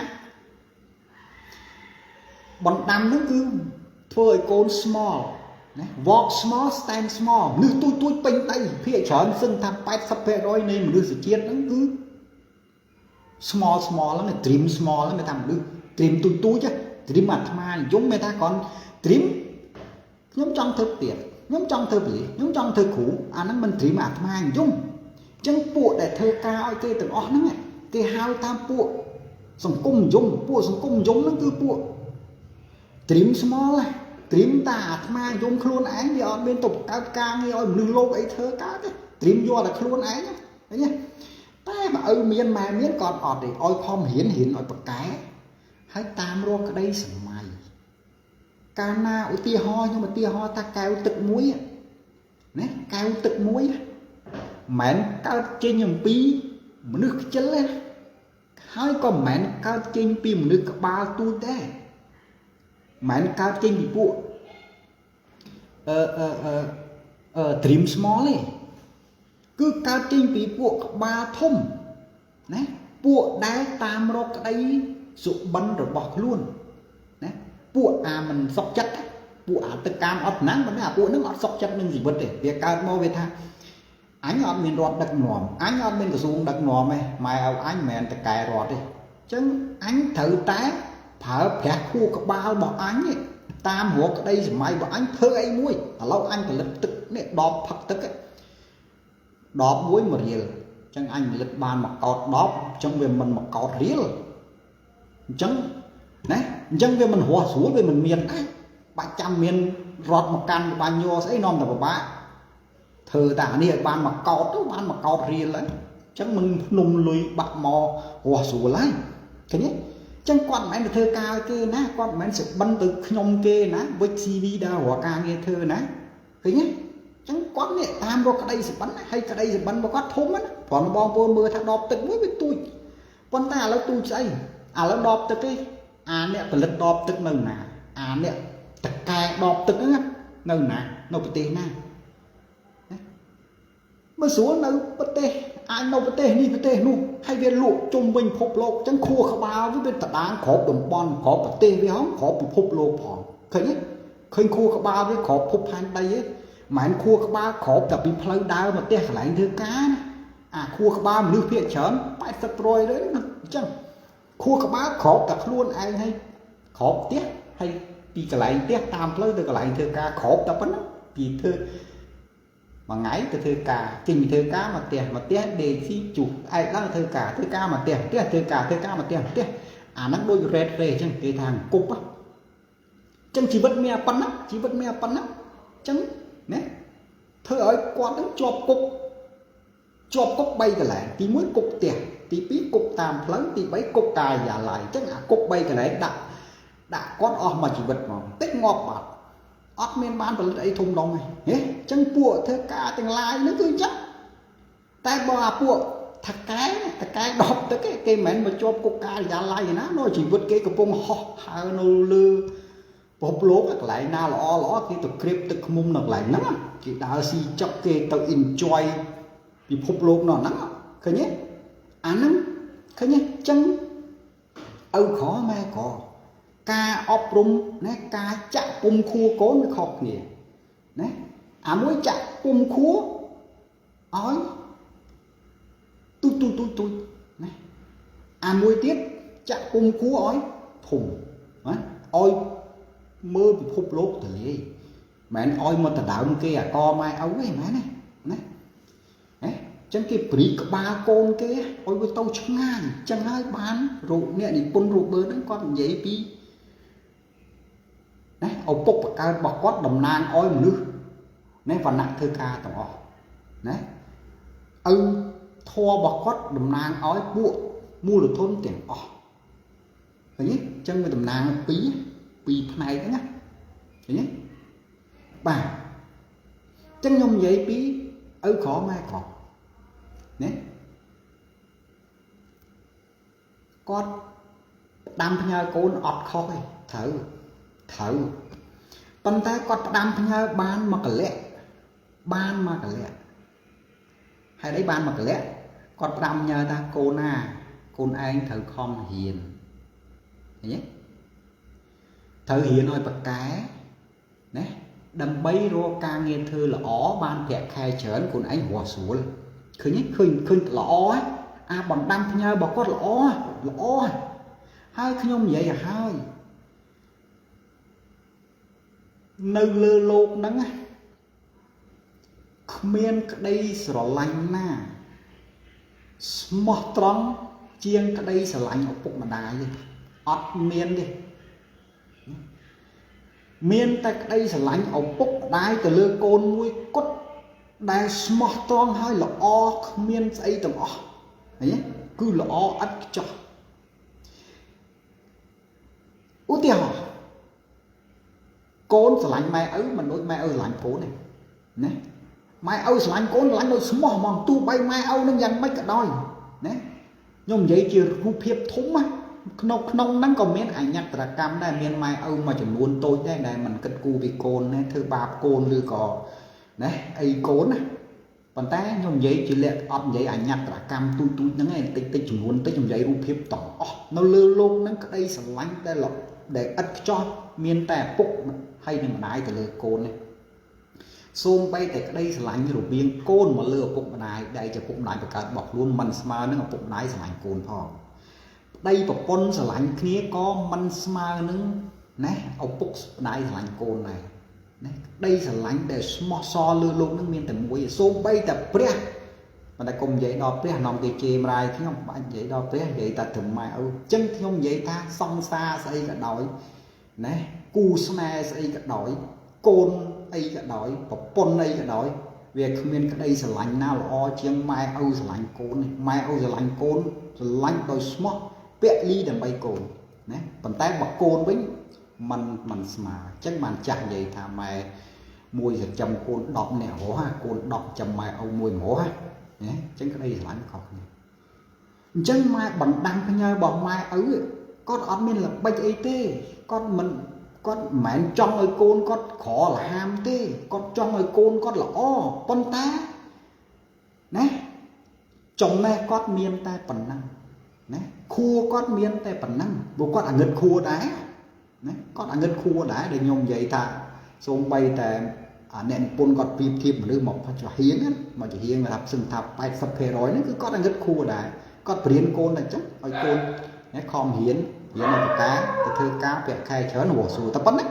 បណ្ដាំហ្នឹងគឺធ្វើឲ្យកូន small ណា walk small stand small មនុស្សទូចទូចពេញដីភាគច្រើនសឹងថា 80% នៃមនុស្សជាតិហ្នឹងគឺ small small ហ្នឹង dream small ហ្នឹងមានថាមនុស្ស dream ទូចទូច dream អាត្មានិយមមានថាគ្រាន់ dream ខ្ញុំចង់ធ្វើទៀតខ្ញុំចង់ធ្វើប៉ូលីសខ្ញុំចង់ធ្វើគ្រូអាហ្នឹងមិន dream អាត្មានិយមអញ្ចឹងពួកដែលធ្វើការឲ្យគេទាំងអស់ហ្នឹងគេហៅថាពួកសង្គមនិយមពួកសង្គមនិយមហ្នឹងគឺពួក dream small ណា dream តាអាត្មានិយមខ្លួនឯងវាអត់មានទៅបង្កើតការងារឲ្យមនុស្សលោកអីធ្វើកើតទេ dream យកតែខ្លួនឯងឃើញទេតែបើឪមានម៉ែមានក៏អត់ទេឲ្យខំរៀនរៀនឲ្យប្រកែហើយតាមរកក្តីសម័យកាលណាឧទាហរណ៍ខ្ញុំឧទាហរណ៍ថាកែវទឹកមួយណាកែវទឹកមួយមិនមែនកើតចេញអំពីមនុស្សខ្ជិលទេហើយក៏មិនមែនកើតចេញពីមនុស្សក្បាលទូចដែរមិនមែនកើតចេញពីពួកអឺអឺអឺអឺ dream small ទេគឺកើតចេញពីពួកក្បាលធំណាពួកដែលតាមរកក្តីសុបិនរបស់ខ្លួនណាពួកអាមិនសុខចិត្តពួកអាទឹកកាមអត់ណាំងប៉ុន្តែអាពួកហ្នឹងអត់សុខចិត្តនឹងជីវិតទេវាកើតមកវាថាអញអត់មានរដ្ឋដឹកនាំអញអត់មានក្រសួងដឹកនាំទេម៉ែឪអញមិនមែនតកែរដ្ឋទេអញ្ចឹងអញត្រូវតែប្រើប្រាស់ខួរក្បាលរបស់អញតាមរកក្តីសម័យរបស់អញធ្វើអីមួយឥឡូវអញផលិតទឹកនេះដបផឹកទឹកដបមួយ1រៀលអញ្ចឹងអញផលិតបានមួយកោត10អញ្ចឹងវាមិនមួយកោតរៀលអញ្ចឹងណាអញ្ចឹងវាមិនរស់ស្រួលវាមិនមានដែរបាច់ចាំមានរដ្ឋមកកាន់បាញ់យកស្អីនាំតែពិបាកធ្វើតែអានេះឲ្យបានមួយកោតទៅបានមួយកោតរៀលហើយអញ្ចឹងមិនភ្នំលុយបាក់មករស់ស្រួលហើយឃើញទេចឹងគាត់មិនមែនទៅធ្វើការឲ្យគេណាគាត់មិនមែនសុបិនទៅខ្ញុំគេណាវិច CV ដល់រកការងារធ្វើណាឃើញទេចឹងគាត់នេះតាមរកក្តីសុបិនហើយក្តីសុបិនរបស់គាត់ធំណាព្រោះបងប្អូនមើលថាដបទឹកមួយវាទូចប៉ុន្តែឥឡូវទូចស្អីឥឡូវដបទឹកទេអាអ្នកផលិតដបទឹកនៅណាអាអ្នកតកែដបទឹកហ្នឹងនៅណានៅប្រទេសណាមើលស្រួលនៅប្រទេសអាចនៅប្រទេសនេះប្រទេសនោះហើយវាលក់ជុំវិញពិភពលោកអញ្ចឹងខួរក្បាលវាវាតដាងក្របតំបន់ក្របប្រទេសវាហងក្របពិភពលោកផងឃើញទេឃើញខួរក្បាលវាក្របភពផែនដីទេមិនមែនខួរក្បាលក្របតែពីផ្លូវដើរមកផ្ទះកន្លែងធ្វើការណាអាខួរក្បាលមនុស្សភាគច្រើន80%ទៅអញ្ចឹងខួរក្បាលក្របតែខ្លួនឯងហើយក្របផ្ទះហើយពីកន្លែងផ្ទះតាមផ្លូវទៅកន្លែងធ្វើការក្របតែប៉ុណ្ណឹងពីធ្វើមួយថ្ងៃទៅធ្វើការចេញពីធ្វើការមកផ្ទះមកផ្ទះដេកស៊ីជុះឯកឡើងធ្វើការធ្វើការមកផ្ទះផ្ទះធ្វើការធ្វើការមកផ្ទះផ្ទះអាហ្នឹងដូច rat race អញ្ចឹងគេថាអង្គប់អញ្ចឹងជីវិតមានប៉ុណ្ណឹងជីវិតមានប៉ុណ្ណឹងអញ្ចឹងណាធ្វើឲ្យគាត់នឹងជាប់គុកជាប់គុក3កន្លែងទី1គុកផ្ទះទី2គុកតាមផ្លូវទី3គុកការិយាល័យអញ្ចឹងអាគុក3កន្លែងដាក់ដាក់គាត់អស់មួយជីវិតហ្មងតិចងាប់បាត់អត់មានបានផលិតអីធំដុំទេហេអញ្ចឹងពួកធ្វើការទាំងឡាយហ្នឹងគឺអញ្ចឹងតែបើអាពួកថកែថកែដបទឹកគេមិនមែនមកជាប់គុកការិយាល័យណានៅជីវិតគេកំពុងហោះហើរនៅលើពិភពលោកកន្លែងណាល្អល្អគេទៅក្រៀបទឹកឃ្មុំនៅកន្លែងហ្នឹងគេដើរស៊ីចឹកគេទៅ enjoy ពិភពលោកនៅហ្នឹងឃើញទេអាហ្នឹងឃើញទេអញ្ចឹងឪក្រម៉ែក្រការអប់រំណាការចាក់ពុំខួរកូនវាខុសគ្នាណាអាមួយចាក់ពុំខួរឲ្យទូចទូចទូចទូចណាអាមួយទៀត ចាក់ពុំគួរឲ្យធំណាឲ្យមើលពិភពលោកទលាយមិនឲ្យមកដដើមគេអាកម៉ែឪទេមែនទេណាណាចឹងគេព្រីក្បាលកូនគេឲ្យវាទៅឆ្ងាយចឹងហើយបានរូបអ្នកនិពន្ធរូបបើហ្នឹងគាត់និយាយពីណាឪពុកបកើតរបស់គាត់តំណាងឲ្យមនុស្សណាវណ្ណៈធ្វើការទាំងអស់ណាឪធម៌របស់គាត់តំណាងឲ្យពួកមូលធនទាំងអស់ឃើញទេចឹងវាតំណាងពីរផ្នែកហ្នឹងណាឃើញទេបាទចឹងខ្ញុំនិយាយពីឪក្រម៉ែក្រណាគាត់ផ្ដាំផ្ញើកូនអត់ខុសទេត្រូវប៉ុន្តែគាត់ផ្ដាំផ្ញើបានមកកលៈបានមកកលៈហេតុអីបានមកកលៈគាត់ផ្ដាំផ្ញើថាកូនណាកូនឯងត្រូវខំរៀនឃើញទេត្រូវរៀនឲ្យប៉កែណាដើម្បីរកការងារធ្វើល្អបានប្រាក់ខែច្រើនកូនឯងរស់ស្រួលឃើញទេឃើញល្អអាបណ្ដាំផ្ញើរបស់គាត់ល្អល្អហើយខ្ញុំនិយាយឲ្យហើយនៅលើលោកហ្នឹងណាគ្មានក្តីស្រឡាញ់ណាស្មោះត្រង់ជាងក្តីស្រឡាញ់ឪពុកម្ដាយទេអត់មានទេមានតែក្តីស្រឡាញ់ឪពុកម្ដាយទៅលើកូនមួយគត់ដែលស្មោះត្រង់ហើយល្អគ្មានស្អីទាំងអស់ឃើញទេគឺល្អឥតខ្ចោះឧទាហរណ៍កូនស្រឡាញ់ម៉ែឪមិនដូចម៉ែឪស្រឡាញ់កូនទេណាម៉ែឪស្រឡាញ់កូនស្រឡាញ់ដូចស្មោះហ្មងទោះបីម៉ែឪនឹងយ៉ាងម៉េចក៏ដោយណាខ្ញុំនិយាយជារូបភាពធំណាក្នុងហ្នឹងក៏មានអញ្ញត្រកម្មដែរមានម៉ែឪមួយចំនួនតូចដែរដែលមិនគិតគូរពីកូនណាធ្វើបាបកូនឬក៏ណាអីកូនណាប៉ុន្តែខ្ញុំនិយាយជាលក្ខអត់និយាយអញ្ញត្រកម្មទូចទូចហ្នឹងឯងតិចតិចចំនួនតិចខ្ញុំនិយាយរូបភាពទាំងអស់នៅលើលោកហ្នឹងក្តីស្រឡាញ់ដែលឥតខ្ចោះមានតែឪពុកហើយនឹងម្ដាយទៅលើកូននេះសូម្បីតែក្តីស្រឡាញ់រវាងកូនមកលើឪពុកម្ដាយដែលជាឪពុកម្ដាយបង្កើតរបស់ខ្លួនមិនស្មើនឹងឪពុកម្ដាយស្រឡាញ់កូនផងប្តីប្រពន្ធស្រឡាញ់គ្នាក៏មិនស្មើនឹងណាឪពុកម្ដាយស្រឡាញ់កូនដែរណាក្តីស្រឡាញ់ដែលស្មោះសរលើលោកនឹងមានតែមួយសូម្បីតែព្រះប៉ុន្តែកុំនិយាយដល់ព្រះនាំគេជេរម្រាយខ្ញុំបាច់និយាយដល់ព្រះនិយាយតែត្រឹមម៉ែឪចឹងខ្ញុំនិយាយថាសង្សារស្អីក៏ដោយណាគូស្នេហ៍ស្អីក៏ដោយកូនអីក៏ដោយប្រពន្ធអីក៏ដោយវាគ្មានក្តីស្រឡាញ់ណាល្អជាងម៉ែឪស្រឡាញ់កូនម៉ែឪស្រឡាញ់កូនស្រឡាញ់ដោយស្មោះពលីដើម្បីកូនណាប៉ុន្តែបើកូនវិញមិនស្មើអញ្ចឹងបានចាស់និយាយថាម៉ែមួយចិញ្ចឹមកូន10នាក់រស់កូន10ចាំម៉ែឪមួយរស់ណាអញ្ចឹងក្តីស្រឡាញ់ខុសគ្នាអញ្ចឹងម៉ែបណ្ដាំផ្ញើរបស់ម៉ែឪគាត់អត់មានល្បិចអីទេគាត់មិនមែនចង់ឲ្យកូនគាត់ក្រលហាមទេគាត់ចង់ឲ្យកូនគាត់ល្អប៉ុន្តែណាចំណេះគាត់មានតែប៉ុណ្ណឹងណាខួរគាត់មានតែប៉ុណ្ណឹងព្រោះគាត់អាងឹតខួរដែរណាគាត់អាងឹតខួរដែរដែលខ្ញុំនិយាយថាសូម្បីតែអ្នកនិពន្ធគាត់ប្រៀបធៀបមនុស្សមកចំហៀងមកចំហៀងថាសឹងថា80%ហ្នឹងគឺគាត់អាងឹតខួរដែរគាត់បរៀនកូនតែអញ្ចឹងឲ្យកូនណាខំរៀនរៀនឲ្យបកាទៅធ្វើការប្រាក់ខែច្រើនរស់ស្រួលតែប៉ុណ្ណា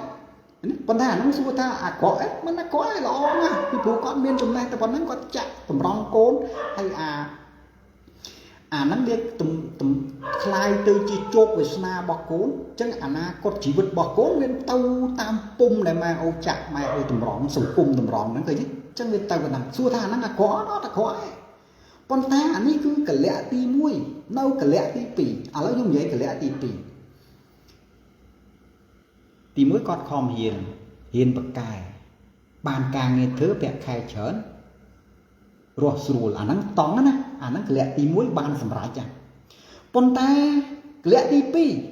ប៉ុន្តែអានោះសួរថាអាក្រក់អីមិនអាក្រក់ឯងល្អណាស់ពីព្រោះគាត់មានចំណេះតែប៉ុណ្ណឹងគាត់ចាក់តម្រង់កូនហើយអាហ្នឹងវាคล้ายទៅជាជោគវាសនារបស់កូនអញ្ចឹងអនាគតជីវិតរបស់កូនវាទៅតាមពុំដែលម៉ែឪចាក់ម៉ែឪតម្រង់សង្គមតម្រង់ហ្នឹងឃើញទេអញ្ចឹងវាទៅប៉ុណ្ណឹងសួរថាអាហ្នឹងអាក្រក់អត់អាក្រក់ឯងប៉ុន្តែអានេះគឺកលៈទី1នៅកលៈទី2ឥឡូវខ្ញុំនិយាយកលៈទី2ទី1គាត់ខំរៀនរៀនបកែបានការងារធ្វើប្រាក់ខែច្រើនរស់ស្រួលអាហ្នឹងតង់ណាអាហ្នឹងកលៈទី1បានសម្រេចចាប៉ុន្តែកលៈទី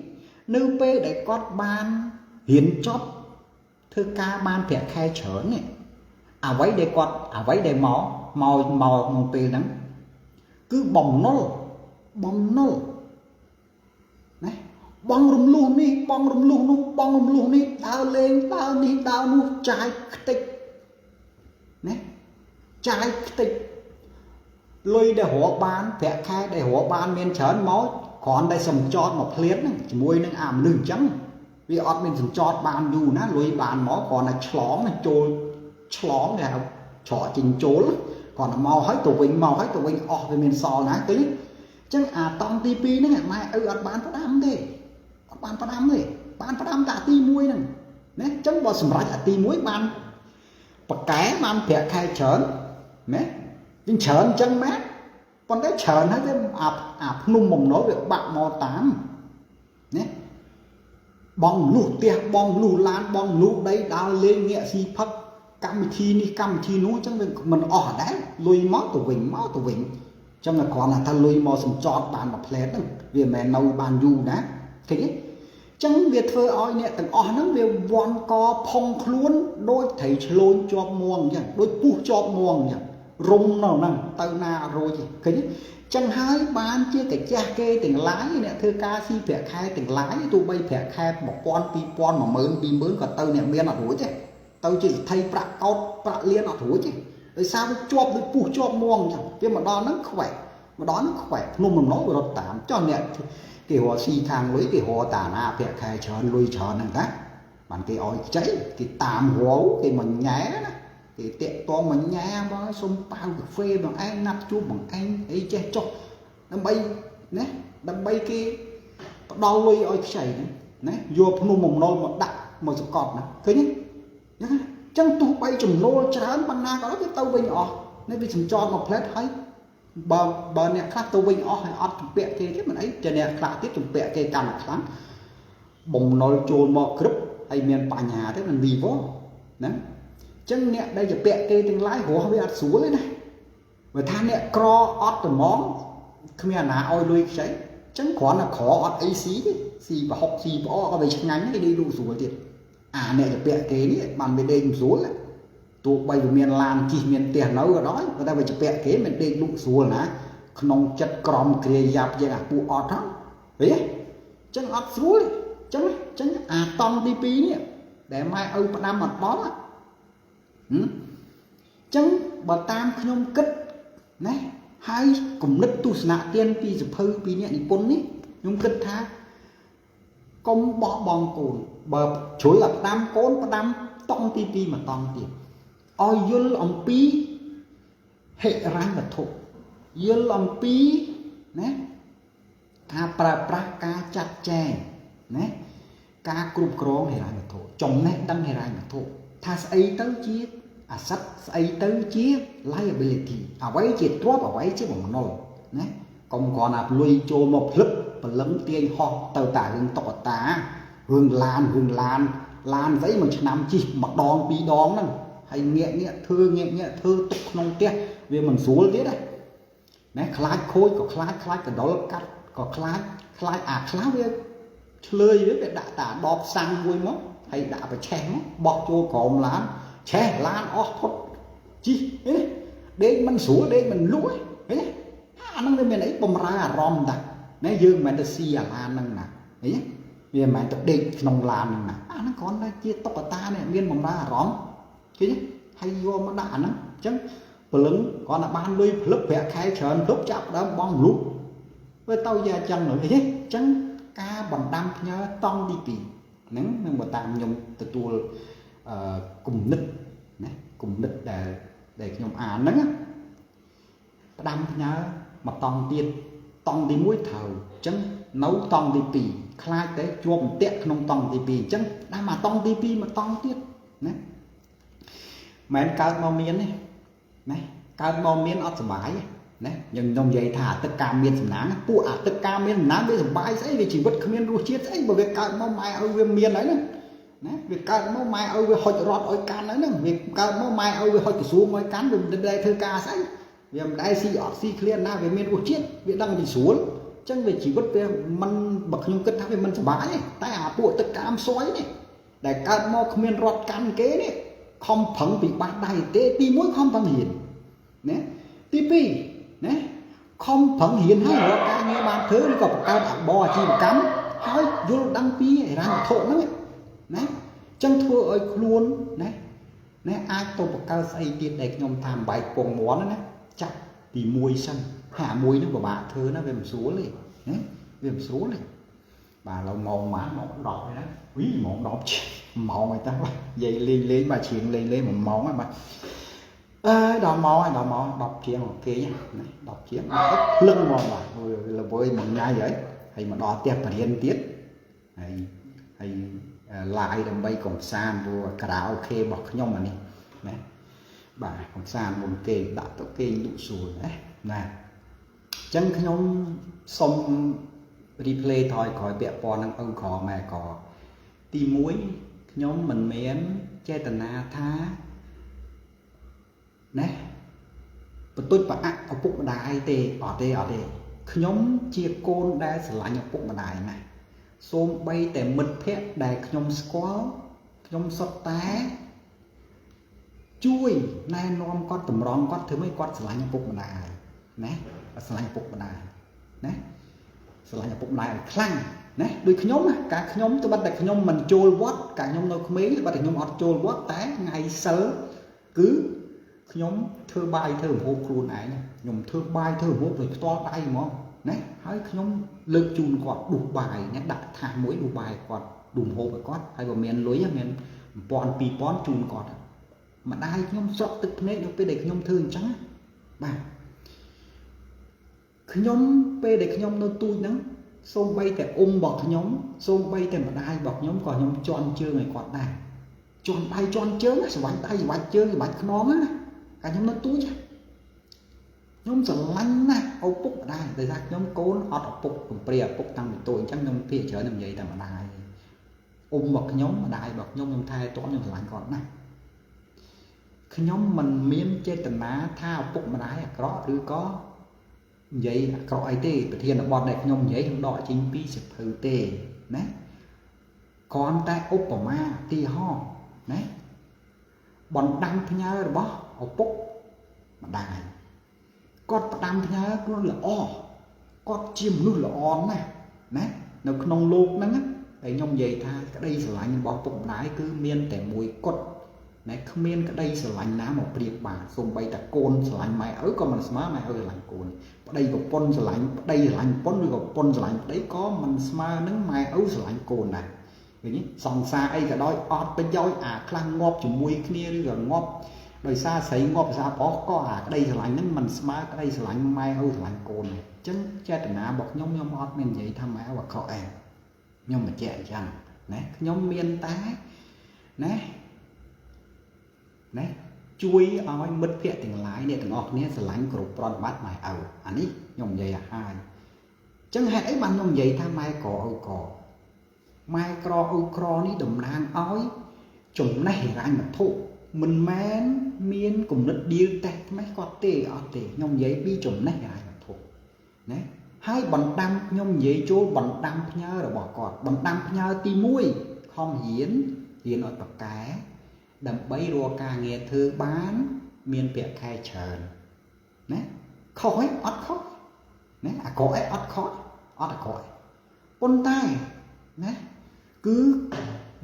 2នៅពេលដែលគាត់បានរៀនចប់ធ្វើការបានប្រាក់ខែច្រើននេះអ្វីដែលគាត់អ្វីដែលមកក្នុងពេលហ្នឹងគឺបំណុលណាបងរំលោះនេះបងរំលោះនោះបងរំលោះនេះដើរលេងដើរនេះដើរនោះចាយខ្ទេចណាចាយខ្ទេចលុយដែលរកបានប្រាក់ខែដែលរកបានមានច្រើនមក គ្រាន់តែសំចតមកភ្លាតហ្នឹងជាមួយនឹងអាមនុស្សអញ្ចឹងវាអត់មានសំចតបានយូរណាលុយបានមកគ្រាន់តែឆ្លងចូលឆ្លងគេហៅច្រកចេញចូលគ្រាន់តែមកហើយទៅវិញមកហើយទៅវិញអស់វាមានសល់ណាឃើញអញ្ចឹងអាតង់ទី2ហ្នឹងម៉ែឪអត់បានផ្ដាំទេអត់បានផ្ដាំទេបានផ្ដាំតែទី1ហ្នឹងណាអញ្ចឹងបើសម្រេចអាទី1បានបកែបានប្រាក់ខែច្រើនណាវិញច្រើនអញ្ចឹងមែនប៉ុន្តែច្រើនហើយវាអាភ្នំបំណុលវាបាក់មកតាមណាបងលុះផ្ទះបងលុះឡានបងលុះដីដើរលេងងាកស៊ីផឹកកម្មវិធីនេះកម្មវិធីនោះអញ្ចឹងវាមិនអស់ដែរលុយមកទៅវិញមកទៅវិញអញ្ចឹងគ្រាន់តែថាលុយមកសំចតបានមួយផ្លែតហ្នឹងវាមិនមែននៅបានយូរណាឃើញទេចឹងវាធ្វើឲ្យអ្នកទាំងអស់ហ្នឹងវាវ័នកផុងខ្លួនដូចត្រីឆ្លូញជាប់មួងអញ្ចឹងដូចពស់ជាប់មួងអញ្ចឹងរុំនៅហ្នឹងទៅណាអត់រួចទេឃើញទេចឹងហើយបានជាកាចាស់គេទាំងឡាយអ្នកធ្វើការស៊ីប្រាក់ខែទាំងឡាយទោះបីប្រាក់ខែ1000 2000 10000 20000ក៏ទៅអ្នកមានអត់រួចទេទៅជាសិទ្ធិប្រាក់កោតប្រាក់លៀនអត់រួចទេដោយសារវាជាប់ដូចពស់ជាប់មួងអញ្ចឹងវាមកដល់ហ្នឹងខ្វែមកដល់ហ្នឹងខ្វែភ្នំបំណុលវារត់តាមចុះអ្នកគេរកស៊ីខាងលុយគេរកតាណាប្រាក់ខែច្រើនលុយច្រើនហ្នឹងតាបានគេឲ្យខ្ចីគេតាមរោគេមកញ៉ែណាគេតាក់តងមកញ៉ែមកសុំប៉ាវកាហ្វេបងឯងណាត់ជួបបងឯងអីចេះចុះដើម្បីណាដើម្បីគេផ្ដល់លុយឲ្យខ្ចីហ្នឹងណាយកភ្នំបំណុលមកដាក់មកសកត់ណាឃើញទេហ្នឹងចឹងទោះបីចំណូលច្រើនប៉ុណ្ណាក៏ដោយវាទៅវិញអស់នេះវាសំចតមកផ្លែតហើយបើអ្នកខ្លះទៅវិញអស់ហើយអត់ជំពាក់គេទេមិនអីតែអ្នកខ្លះទៀតជំពាក់គេកាន់តែខ្លាំងបំណុលចូលមកក្រឹបហើយមានបញ្ហាទេមិនវីវណាចឹងអ្នកដែលជំពាក់គេទាំងឡាយរស់វាអត់ស្រួលទេណាបើថាអ្នកក្រអត់ត្មងគ្មានអាណាឲ្យលុយខ្ចីចឹងគ្រាន់តែក្រអត់អីស៊ីទេស៊ីប្រហុកស៊ីផ្អកក៏វាឆ្ងាញ់ហើយដេកលក់ស្រួលទៀតអាអ្នកជំពាក់គេនេះបានវាដេកស្រួលទោះបីវាមានឡានជិះមានផ្ទះនៅក៏ដោយប៉ុន្តែវាជំពាក់គេមិនដេកលក់ស្រួលណាក្នុងចិត្តក្រំគ្រាយ៉ាប់ជាងអាពួកអត់ហ្នឹងឃើញទេចឹងអត់ស្រួលចឹងចឹងអាតង់ទី2នេះដែលម៉ែឪផ្ដាំអត់ដល់ចឹងបើតាមខ្ញុំគិតណាហើយគំនិតទស្សនៈទានពីសភៅពីអ្នកនិពន្ធនេះខ្ញុំគិតថាកុំបោះបង់កូនបើជ្រុលតែផ្ដាំកូនផ្ដាំតង់ទី2មកតង់ទៀតឲ្យយល់អំពីហិរញ្ញវត្ថុយល់អំពីណាការប្រើប្រាស់ការចាត់ចែងណាការគ្រប់គ្រងហិរញ្ញវត្ថុចំណេះដឹងហិរញ្ញវត្ថុថាស្អីទៅជាអាសិតស្អីទៅជា liability អ្វីជាទ្រព្យអ្វីជាបំណុលណាកុំគ្រាន់តែលុយចូលមកភ្លឹបព្រលឹងទាញហោះទៅតែរឿងតុក្កតារឿងឡានរឿងឡានឡានស្អីមួយឆ្នាំជិះម្ដងពីរដងហ្នឹងហើយងាកងាកធ្វើងាកងាកធ្វើទុកក្នុងផ្ទះវាមិនស្រួលទៀតណាណាខ្លាចខូចក៏ខ្លាចខ្លាចកដុលកាត់ក៏ខ្លាចខ្លាចអាខ្លះវាឆ្លើយវាដាក់តាដបសាំងមួយមកហើយដាក់ប្រឆេះមកបោះចូលក្រោមឡានឆេះឡានអស់ផុតជីហ៎ដេកមិនស្រួលដេកមិនលក់ហ៎អាហ្នឹងវាមានអីបំរើអារម្មណ៍តាណាយើងមិនមែនទៅស៊ីអាឡានហ្នឹងណាហ៎វាមិនមែនទៅដេកក្នុងឡានហ្នឹងណាអាហ្នឹងគ្រាន់តែជាតុក្កតានេះមានបំរើអារម្មណ៍ឃើញហើយយកមកដាក់អាហ្នឹងអញ្ចឹងព្រលឹងគ្រាន់តែបានលុយភ្លឹបប្រាក់ខែច្រើនភ្លឹបចាប់ដើមបងលុះវាទៅជាអញ្ចឹងហ៎អញ្ចឹងការបណ្ដាំផ្ញើតង់ទី2ហ្នឹងនឹងបើតាមខ្ញុំទទួលអឺគំនិតណាគំនិតដែលខ្ញុំអានហ្នឹងផ្ដាំផ្ញើមកតង់ទៀតតង់ទី1ត្រូវអញ្ចឹងនៅតង់ទី2ខ្លាចតែជាប់អន្ទាក់ក្នុងតង់ទី2អញ្ចឹងដាំអាតង់ទី2មកតង់ទៀតណាមិនកើតមកមានទេណាកើតមកមានអត់សុបាយណាខ្ញុំនិយាយថាអាទឹកកាមានសំណាងពួកអាទឹកកាមានសំណាងវាសុបាយស្អីវាជីវិតគ្មានរសជាតិស្អីបើវាកើតមកម៉ែឲ្យវាមានហើយហ្នឹងណាវាកើតមកម៉ែឲ្យវាហុចរត់ឲ្យកាន់ហើយហ្នឹងវាកើតមកម៉ែឲ្យវាហុចក្រសួងឲ្យកាន់វាមិនដែលធ្វើការស្អីវាមិនដែលស៊ីអត់ស៊ីឃ្លានណាវាមានរសជាតិវាដឹងពីស្រួលអញ្ចឹងវាជីវិតវាមិនបើខ្ញុំគិតថាវាមិនសុបាយទេតែអាពួកទឹកកាមសួយនេះដែលកើតមកគ្មានរត់កាន់គេនេះខំប្រឹងពីបាសដៃទេទី1ខំប្រឹងរៀនណាទី2ណាខំប្រឹងរៀនហើយរកការងារបានធ្វើឬក៏បង្កើតអបអាជីវកម្មហើយយល់ដឹងពីហិរញ្ញវត្ថុហ្នឹងណាចឹងធ្វើឲ្យខ្លួនណាណាអាចទៅបង្កើតស្អីទៀតដែលខ្ញុំថាបែកពងមន់ណាចាប់ពីមួយសិនហាមួយហ្នឹងពិបាកធ្វើណាវាមិនស្រួលទេណា វាមិនស្រួលទេបាទឥឡូវម៉ោងប៉ុន្មានម៉ោង10ហើយណាវីម៉ោង10ជាងម៉ោងហើយតាបាទនិយាយលេងលេងបាទច្រៀងលេងលេង1ម៉ោងហើយបាទអើដល់ម៉ោងហើយដល់ម៉ោង10ជាងអូគេណា10ជាងភ្លឹងហ្មងបាទល្វើយមួយថ្ងៃហើយហើយមកដល់ផ្ទះបរៀនទៀតហើយហើយឡាយដើម្បីកំសាន្តព្រោះការ៉ាអូខេរបស់ខ្ញុំអានេះណាបាទកំសាន្តមុនគេដាក់ទៅគេលក់ស្រួលណាណាអញ្ចឹងខ្ញុំសុំ replay ថយក្រោយពាក់ព័ន្ធនឹងឪក្រម៉ែក្រទី1ខ្ញុំមិនមានចេតនាថាណាបន្ទុចប្រអាក់ឪពុកម្ដាយទេអត់ទេអត់ទេខ្ញុំជាកូនដែលស្រឡាញ់ឪពុកម្ដាយណាស់សូម្បីតែមិត្តភ័ក្តិដែលខ្ញុំស្គាល់ខ្ញុំសុទ្ធតែជួយណែនាំគាត់តម្រង់គាត់ធ្វើឲ្យគាត់ស្រឡាញ់ឪពុកម្ដាយណាស្រឡាញ់ឪពុកម្ដាយណាស្រឡាញ់ឪពុកម្ដាយឲ្យខ្លាំងណាដូចខ្ញុំកាលខ្ញុំទៅបាត់តែខ្ញុំមិនចូលវត្តកាលខ្ញុំនៅក្មេងបាត់តែខ្ញុំអត់ចូលវត្តតែថ្ងៃសិលគឺខ្ញុំធ្វើបាយធ្វើម្ហូបខ្លួនឯងខ្ញុំធ្វើបាយធ្វើម្ហូបដោយផ្ទាល់ដៃហ្មងណាហើយខ្ញុំលើកជូនគាត់ដួសបាយណាដាក់ថាសមួយដួសបាយគាត់ដួសម្ហូបឲ្យគាត់ហើយបើមានលុយមាន1000 2000ជូនគាត់ម្ដាយខ្ញុំស្រក់ទឹកភ្នែកនៅពេលដែលខ្ញុំធ្វើអញ្ចឹងបាទខ្ញុំពេលដែលខ្ញុំនៅទូចហ្នឹងសូម្បីតែអ៊ំរបស់ខ្ញុំសូម្បីតែម្ដាយរបស់ខ្ញុំក៏ខ្ញុំជន់ជើងឲ្យគាត់ដែរជន់ដៃជន់ជើងស្វាច់ដៃស្វាច់ជើងស្វាច់ខ្នងណាកាលខ្ញុំនៅទូចខ្ញុំស្រឡាញ់ណាស់ឪពុកម្ដាយដោយសារខ្ញុំកូនអត់ឪពុកកំព្រាឪពុកតាំងពីតូចអញ្ចឹងខ្ញុំភាគច្រើនខ្ញុំនិយាយតែម្ដាយអ៊ំរបស់ខ្ញុំម្ដាយរបស់ខ្ញុំខ្ញុំថែទាំខ្ញុំស្រឡាញ់គាត់ណាស់ខ្ញុំមិនមានចេតនាថាឪពុកម្ដាយអាក្រក់ឬក៏និយាយអាក្រក់អីទេប្រធានបទដែលខ្ញុំនិយាយខ្ញុំដកចេញពីសភៅទេណាគ្រាន់តែឧបមាទីហោណាបណ្ដាំផ្ញើរបស់ឪពុកម្ដាយគាត់ផ្ដាំផ្ញើខ្លួនល្អគាត់ជាមនុស្សល្អណាស់ណានៅក្នុងលោកហ្នឹងតែខ្ញុំនិយាយថាក្តីស្រឡាញ់របស់ពុកម្ដាយគឺមានតែមួយគត់ណែគ្មានក្តីស្រឡាញ់ណាមកប្រៀបបានសូម្បីតែកូនស្រឡាញ់ម៉ែឪក៏មិនស្មើម៉ែឪស្រឡាញ់កូនប្តីប្រពន្ធស្រឡាញ់ប្តីស្រឡាញ់ប្រពន្ធឬក៏ប្រពន្ធស្រឡាញ់ប្តីក៏មិនស្មើនឹងម៉ែឪស្រឡាញ់កូនដែរឃើញសង្សារអីក៏ដោយអត់ប្រយោជន៍អាខ្លះងាប់ជាមួយគ្នាឬក៏ងាប់ដោយសារស្រីងាប់ដោយសារប្រុសក៏អាក្តីស្រឡាញ់ហ្នឹងមិនស្មើក្តីស្រឡាញ់ម៉ែឪស្រឡាញ់កូនទេអញ្ចឹងចេតនារបស់ខ្ញុំខ្ញុំអត់មាននិយាយថាម៉ែឪអាក្រក់ឯងខ្ញុំបញ្ជាក់អញ្ចឹងណាខ្ញុំមានតែណាណាជួយឲ្យមិត្តភ័ក្តិទាំងឡាយអ្នកទាំងអស់គ្នាស្រឡាញ់គ្រប់ប្រតិបត្តិម៉ែឪអានេះខ្ញុំនិយាយឲ្យហើយអញ្ចឹងហេតុអីបានខ្ញុំនិយាយថាម៉ែក្រឪក្រម៉ែក្រឪក្រនេះតំណាងឲ្យចំណេះហិរញ្ញវត្ថុមិនមែនមានគំនិតឌៀលតេះថ្មេះគាត់ទេអត់ទេខ្ញុំនិយាយពីចំណេះហិរញ្ញវត្ថុណាហើយបណ្ដាំខ្ញុំនិយាយចូលបណ្ដាំផ្ញើរបស់គាត់បណ្ដាំផ្ញើទី1ខំរៀនរៀនឲ្យប្រកែដើម្បីរកការងារធ្វើបានមានប្រាក់ខែច្រើនណាខុសហីអត់ខុសណាអាក្រក់អីអត់ខុសអត់អាក្រក់ប៉ុន្តែណាគឺ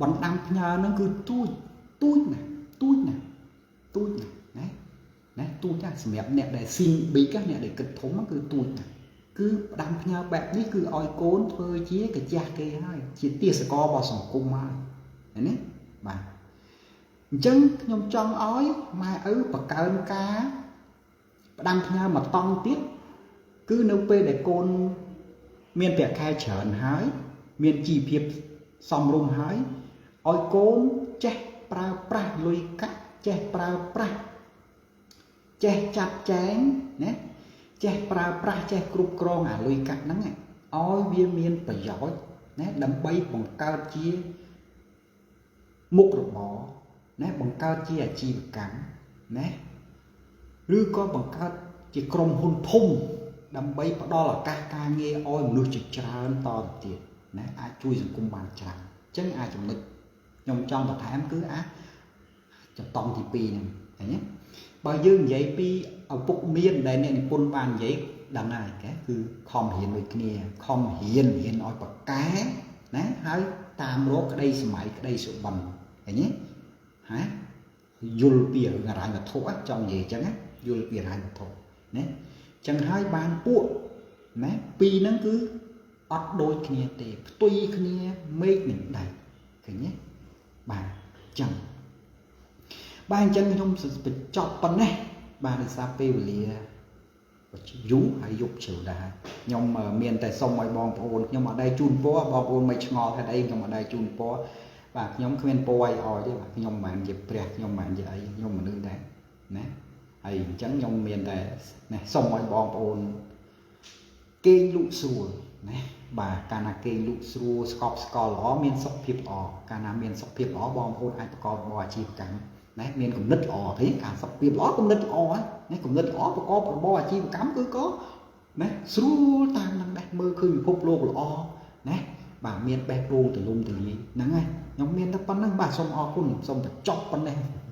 បណ្ដាំផ្ញើនឹងគឺទូចទូចណាទូចណាទូចណាណាណាទូចណាសម្រាប់អ្នកដែលស៊ីងប៊ីកអ្នកដែលគិតធំគឺទូចណាគឺផ្ដាំផ្ញើបែបនេះគឺឲ្យកូនធ្វើជាកាចាស់គេហើយជាទាសកររបស់សង្គមហើយណាបាទអញ្ចឹងខ្ញុំចង់ឲ្យម៉ែឪបង្កើនការផ្ដាំផ្ញើមកតង់ទៀតគឺនៅពេលដែលកូនមានប្រាក់ខែច្រើនហើយមានជីវភាពសមរម្យហើយឲ្យកូនចេះប្រើប្រាស់លុយកាក់ចេះប្រើប្រាស់ចេះចាត់ចែងណាចេះប្រើប្រាស់ចេះគ្រប់គ្រងអាលុយកាក់ហ្នឹងឲ្យវាមានប្រយោជន៍ណាដើម្បីបង្កើតជាមុខរបរណាបង្កើតជាអាជីវកម្មណាឬក៏បង្កើតជាក្រុមហ៊ុនធំដើម្បីផ្ដល់ឱកាសការងារឲ្យមនុស្សជាច្រើនតទៅទៀតណាអាចជួយសង្គមបានច្រើនអញ្ចឹងអាចចំណុចខ្ញុំចង់បន្ថែមគឺអាចចំណងទី2ហ្នឹងឃើញទេបើយើងនិយាយពីឪពុកមានដែលអ្នកនិពន្ធបាននិយាយដឹងហើយគេគឺខំរៀនដូចគ្នាខំរៀនរៀនឲ្យប្រកែណាហើយតាមរកក្តីសម័យក្តីសុបិនឃើញទេហាយល់ពីរឿងហិរញ្ញវត្ថុចង់និយាយអញ្ចឹងណាយល់ពីហិរញ្ញវត្ថុណាអញ្ចឹងហើយបានពួកណាពីរហ្នឹងគឺ អត់ដូចគ្នាទេផ្ទុយគ្នាមេឃនឹងដែកឃើញទេបាទអញ្ចឹងបាទអញ្ចឹងខ្ញុំបញ្ចប់ប៉ុណ្ណេះបាទដោយសារពេលវេលាយូរហើយយប់ជ្រៅដែរខ្ញុំមានតែសុំឲ្យបងប្អូនខ្ញុំអត់ដែរជូនពរបងប្អូនមិនឆ្ងល់ហេតុអីខ្ញុំអត់ដែរជូនពរបាទខ្ញុំគ្មានពរអីឲ្យទេបាទខ្ញុំមិនមែនជាព្រះខ្ញុំមិនមែនជាអីខ្ញុំមនុស្សដែរណាហើយអញ្ចឹងខ្ញុំមានតែណាសុំឲ្យបងប្អូនគេងលក់ស្រួលណាបាទកាលណាគេងលក់ស្រួលស្កប់ស្កល់ល្អមានសុខភាពល្អកាលណាមានសុខភាពល្អបងប្អូនអាចប្រកបរបរអាជីវកម្មណាមានគំនិតល្អទេការសុខភាពល្អគំនិតល្អណាគំនិតល្អប្រកបរបរអាជីវកម្មគឺក៏ណាស្រួលតាមនឹងដែរមើលឃើញពិភពលោកល្អណាបាទមានបេះដូងទលំទលាយហ្នឹងហើយខ្ញុំមានតែប៉ុណ្្នឹងបាទសូមអរគុណសូមបញ្ចប់ប៉ុណ្ណេះ។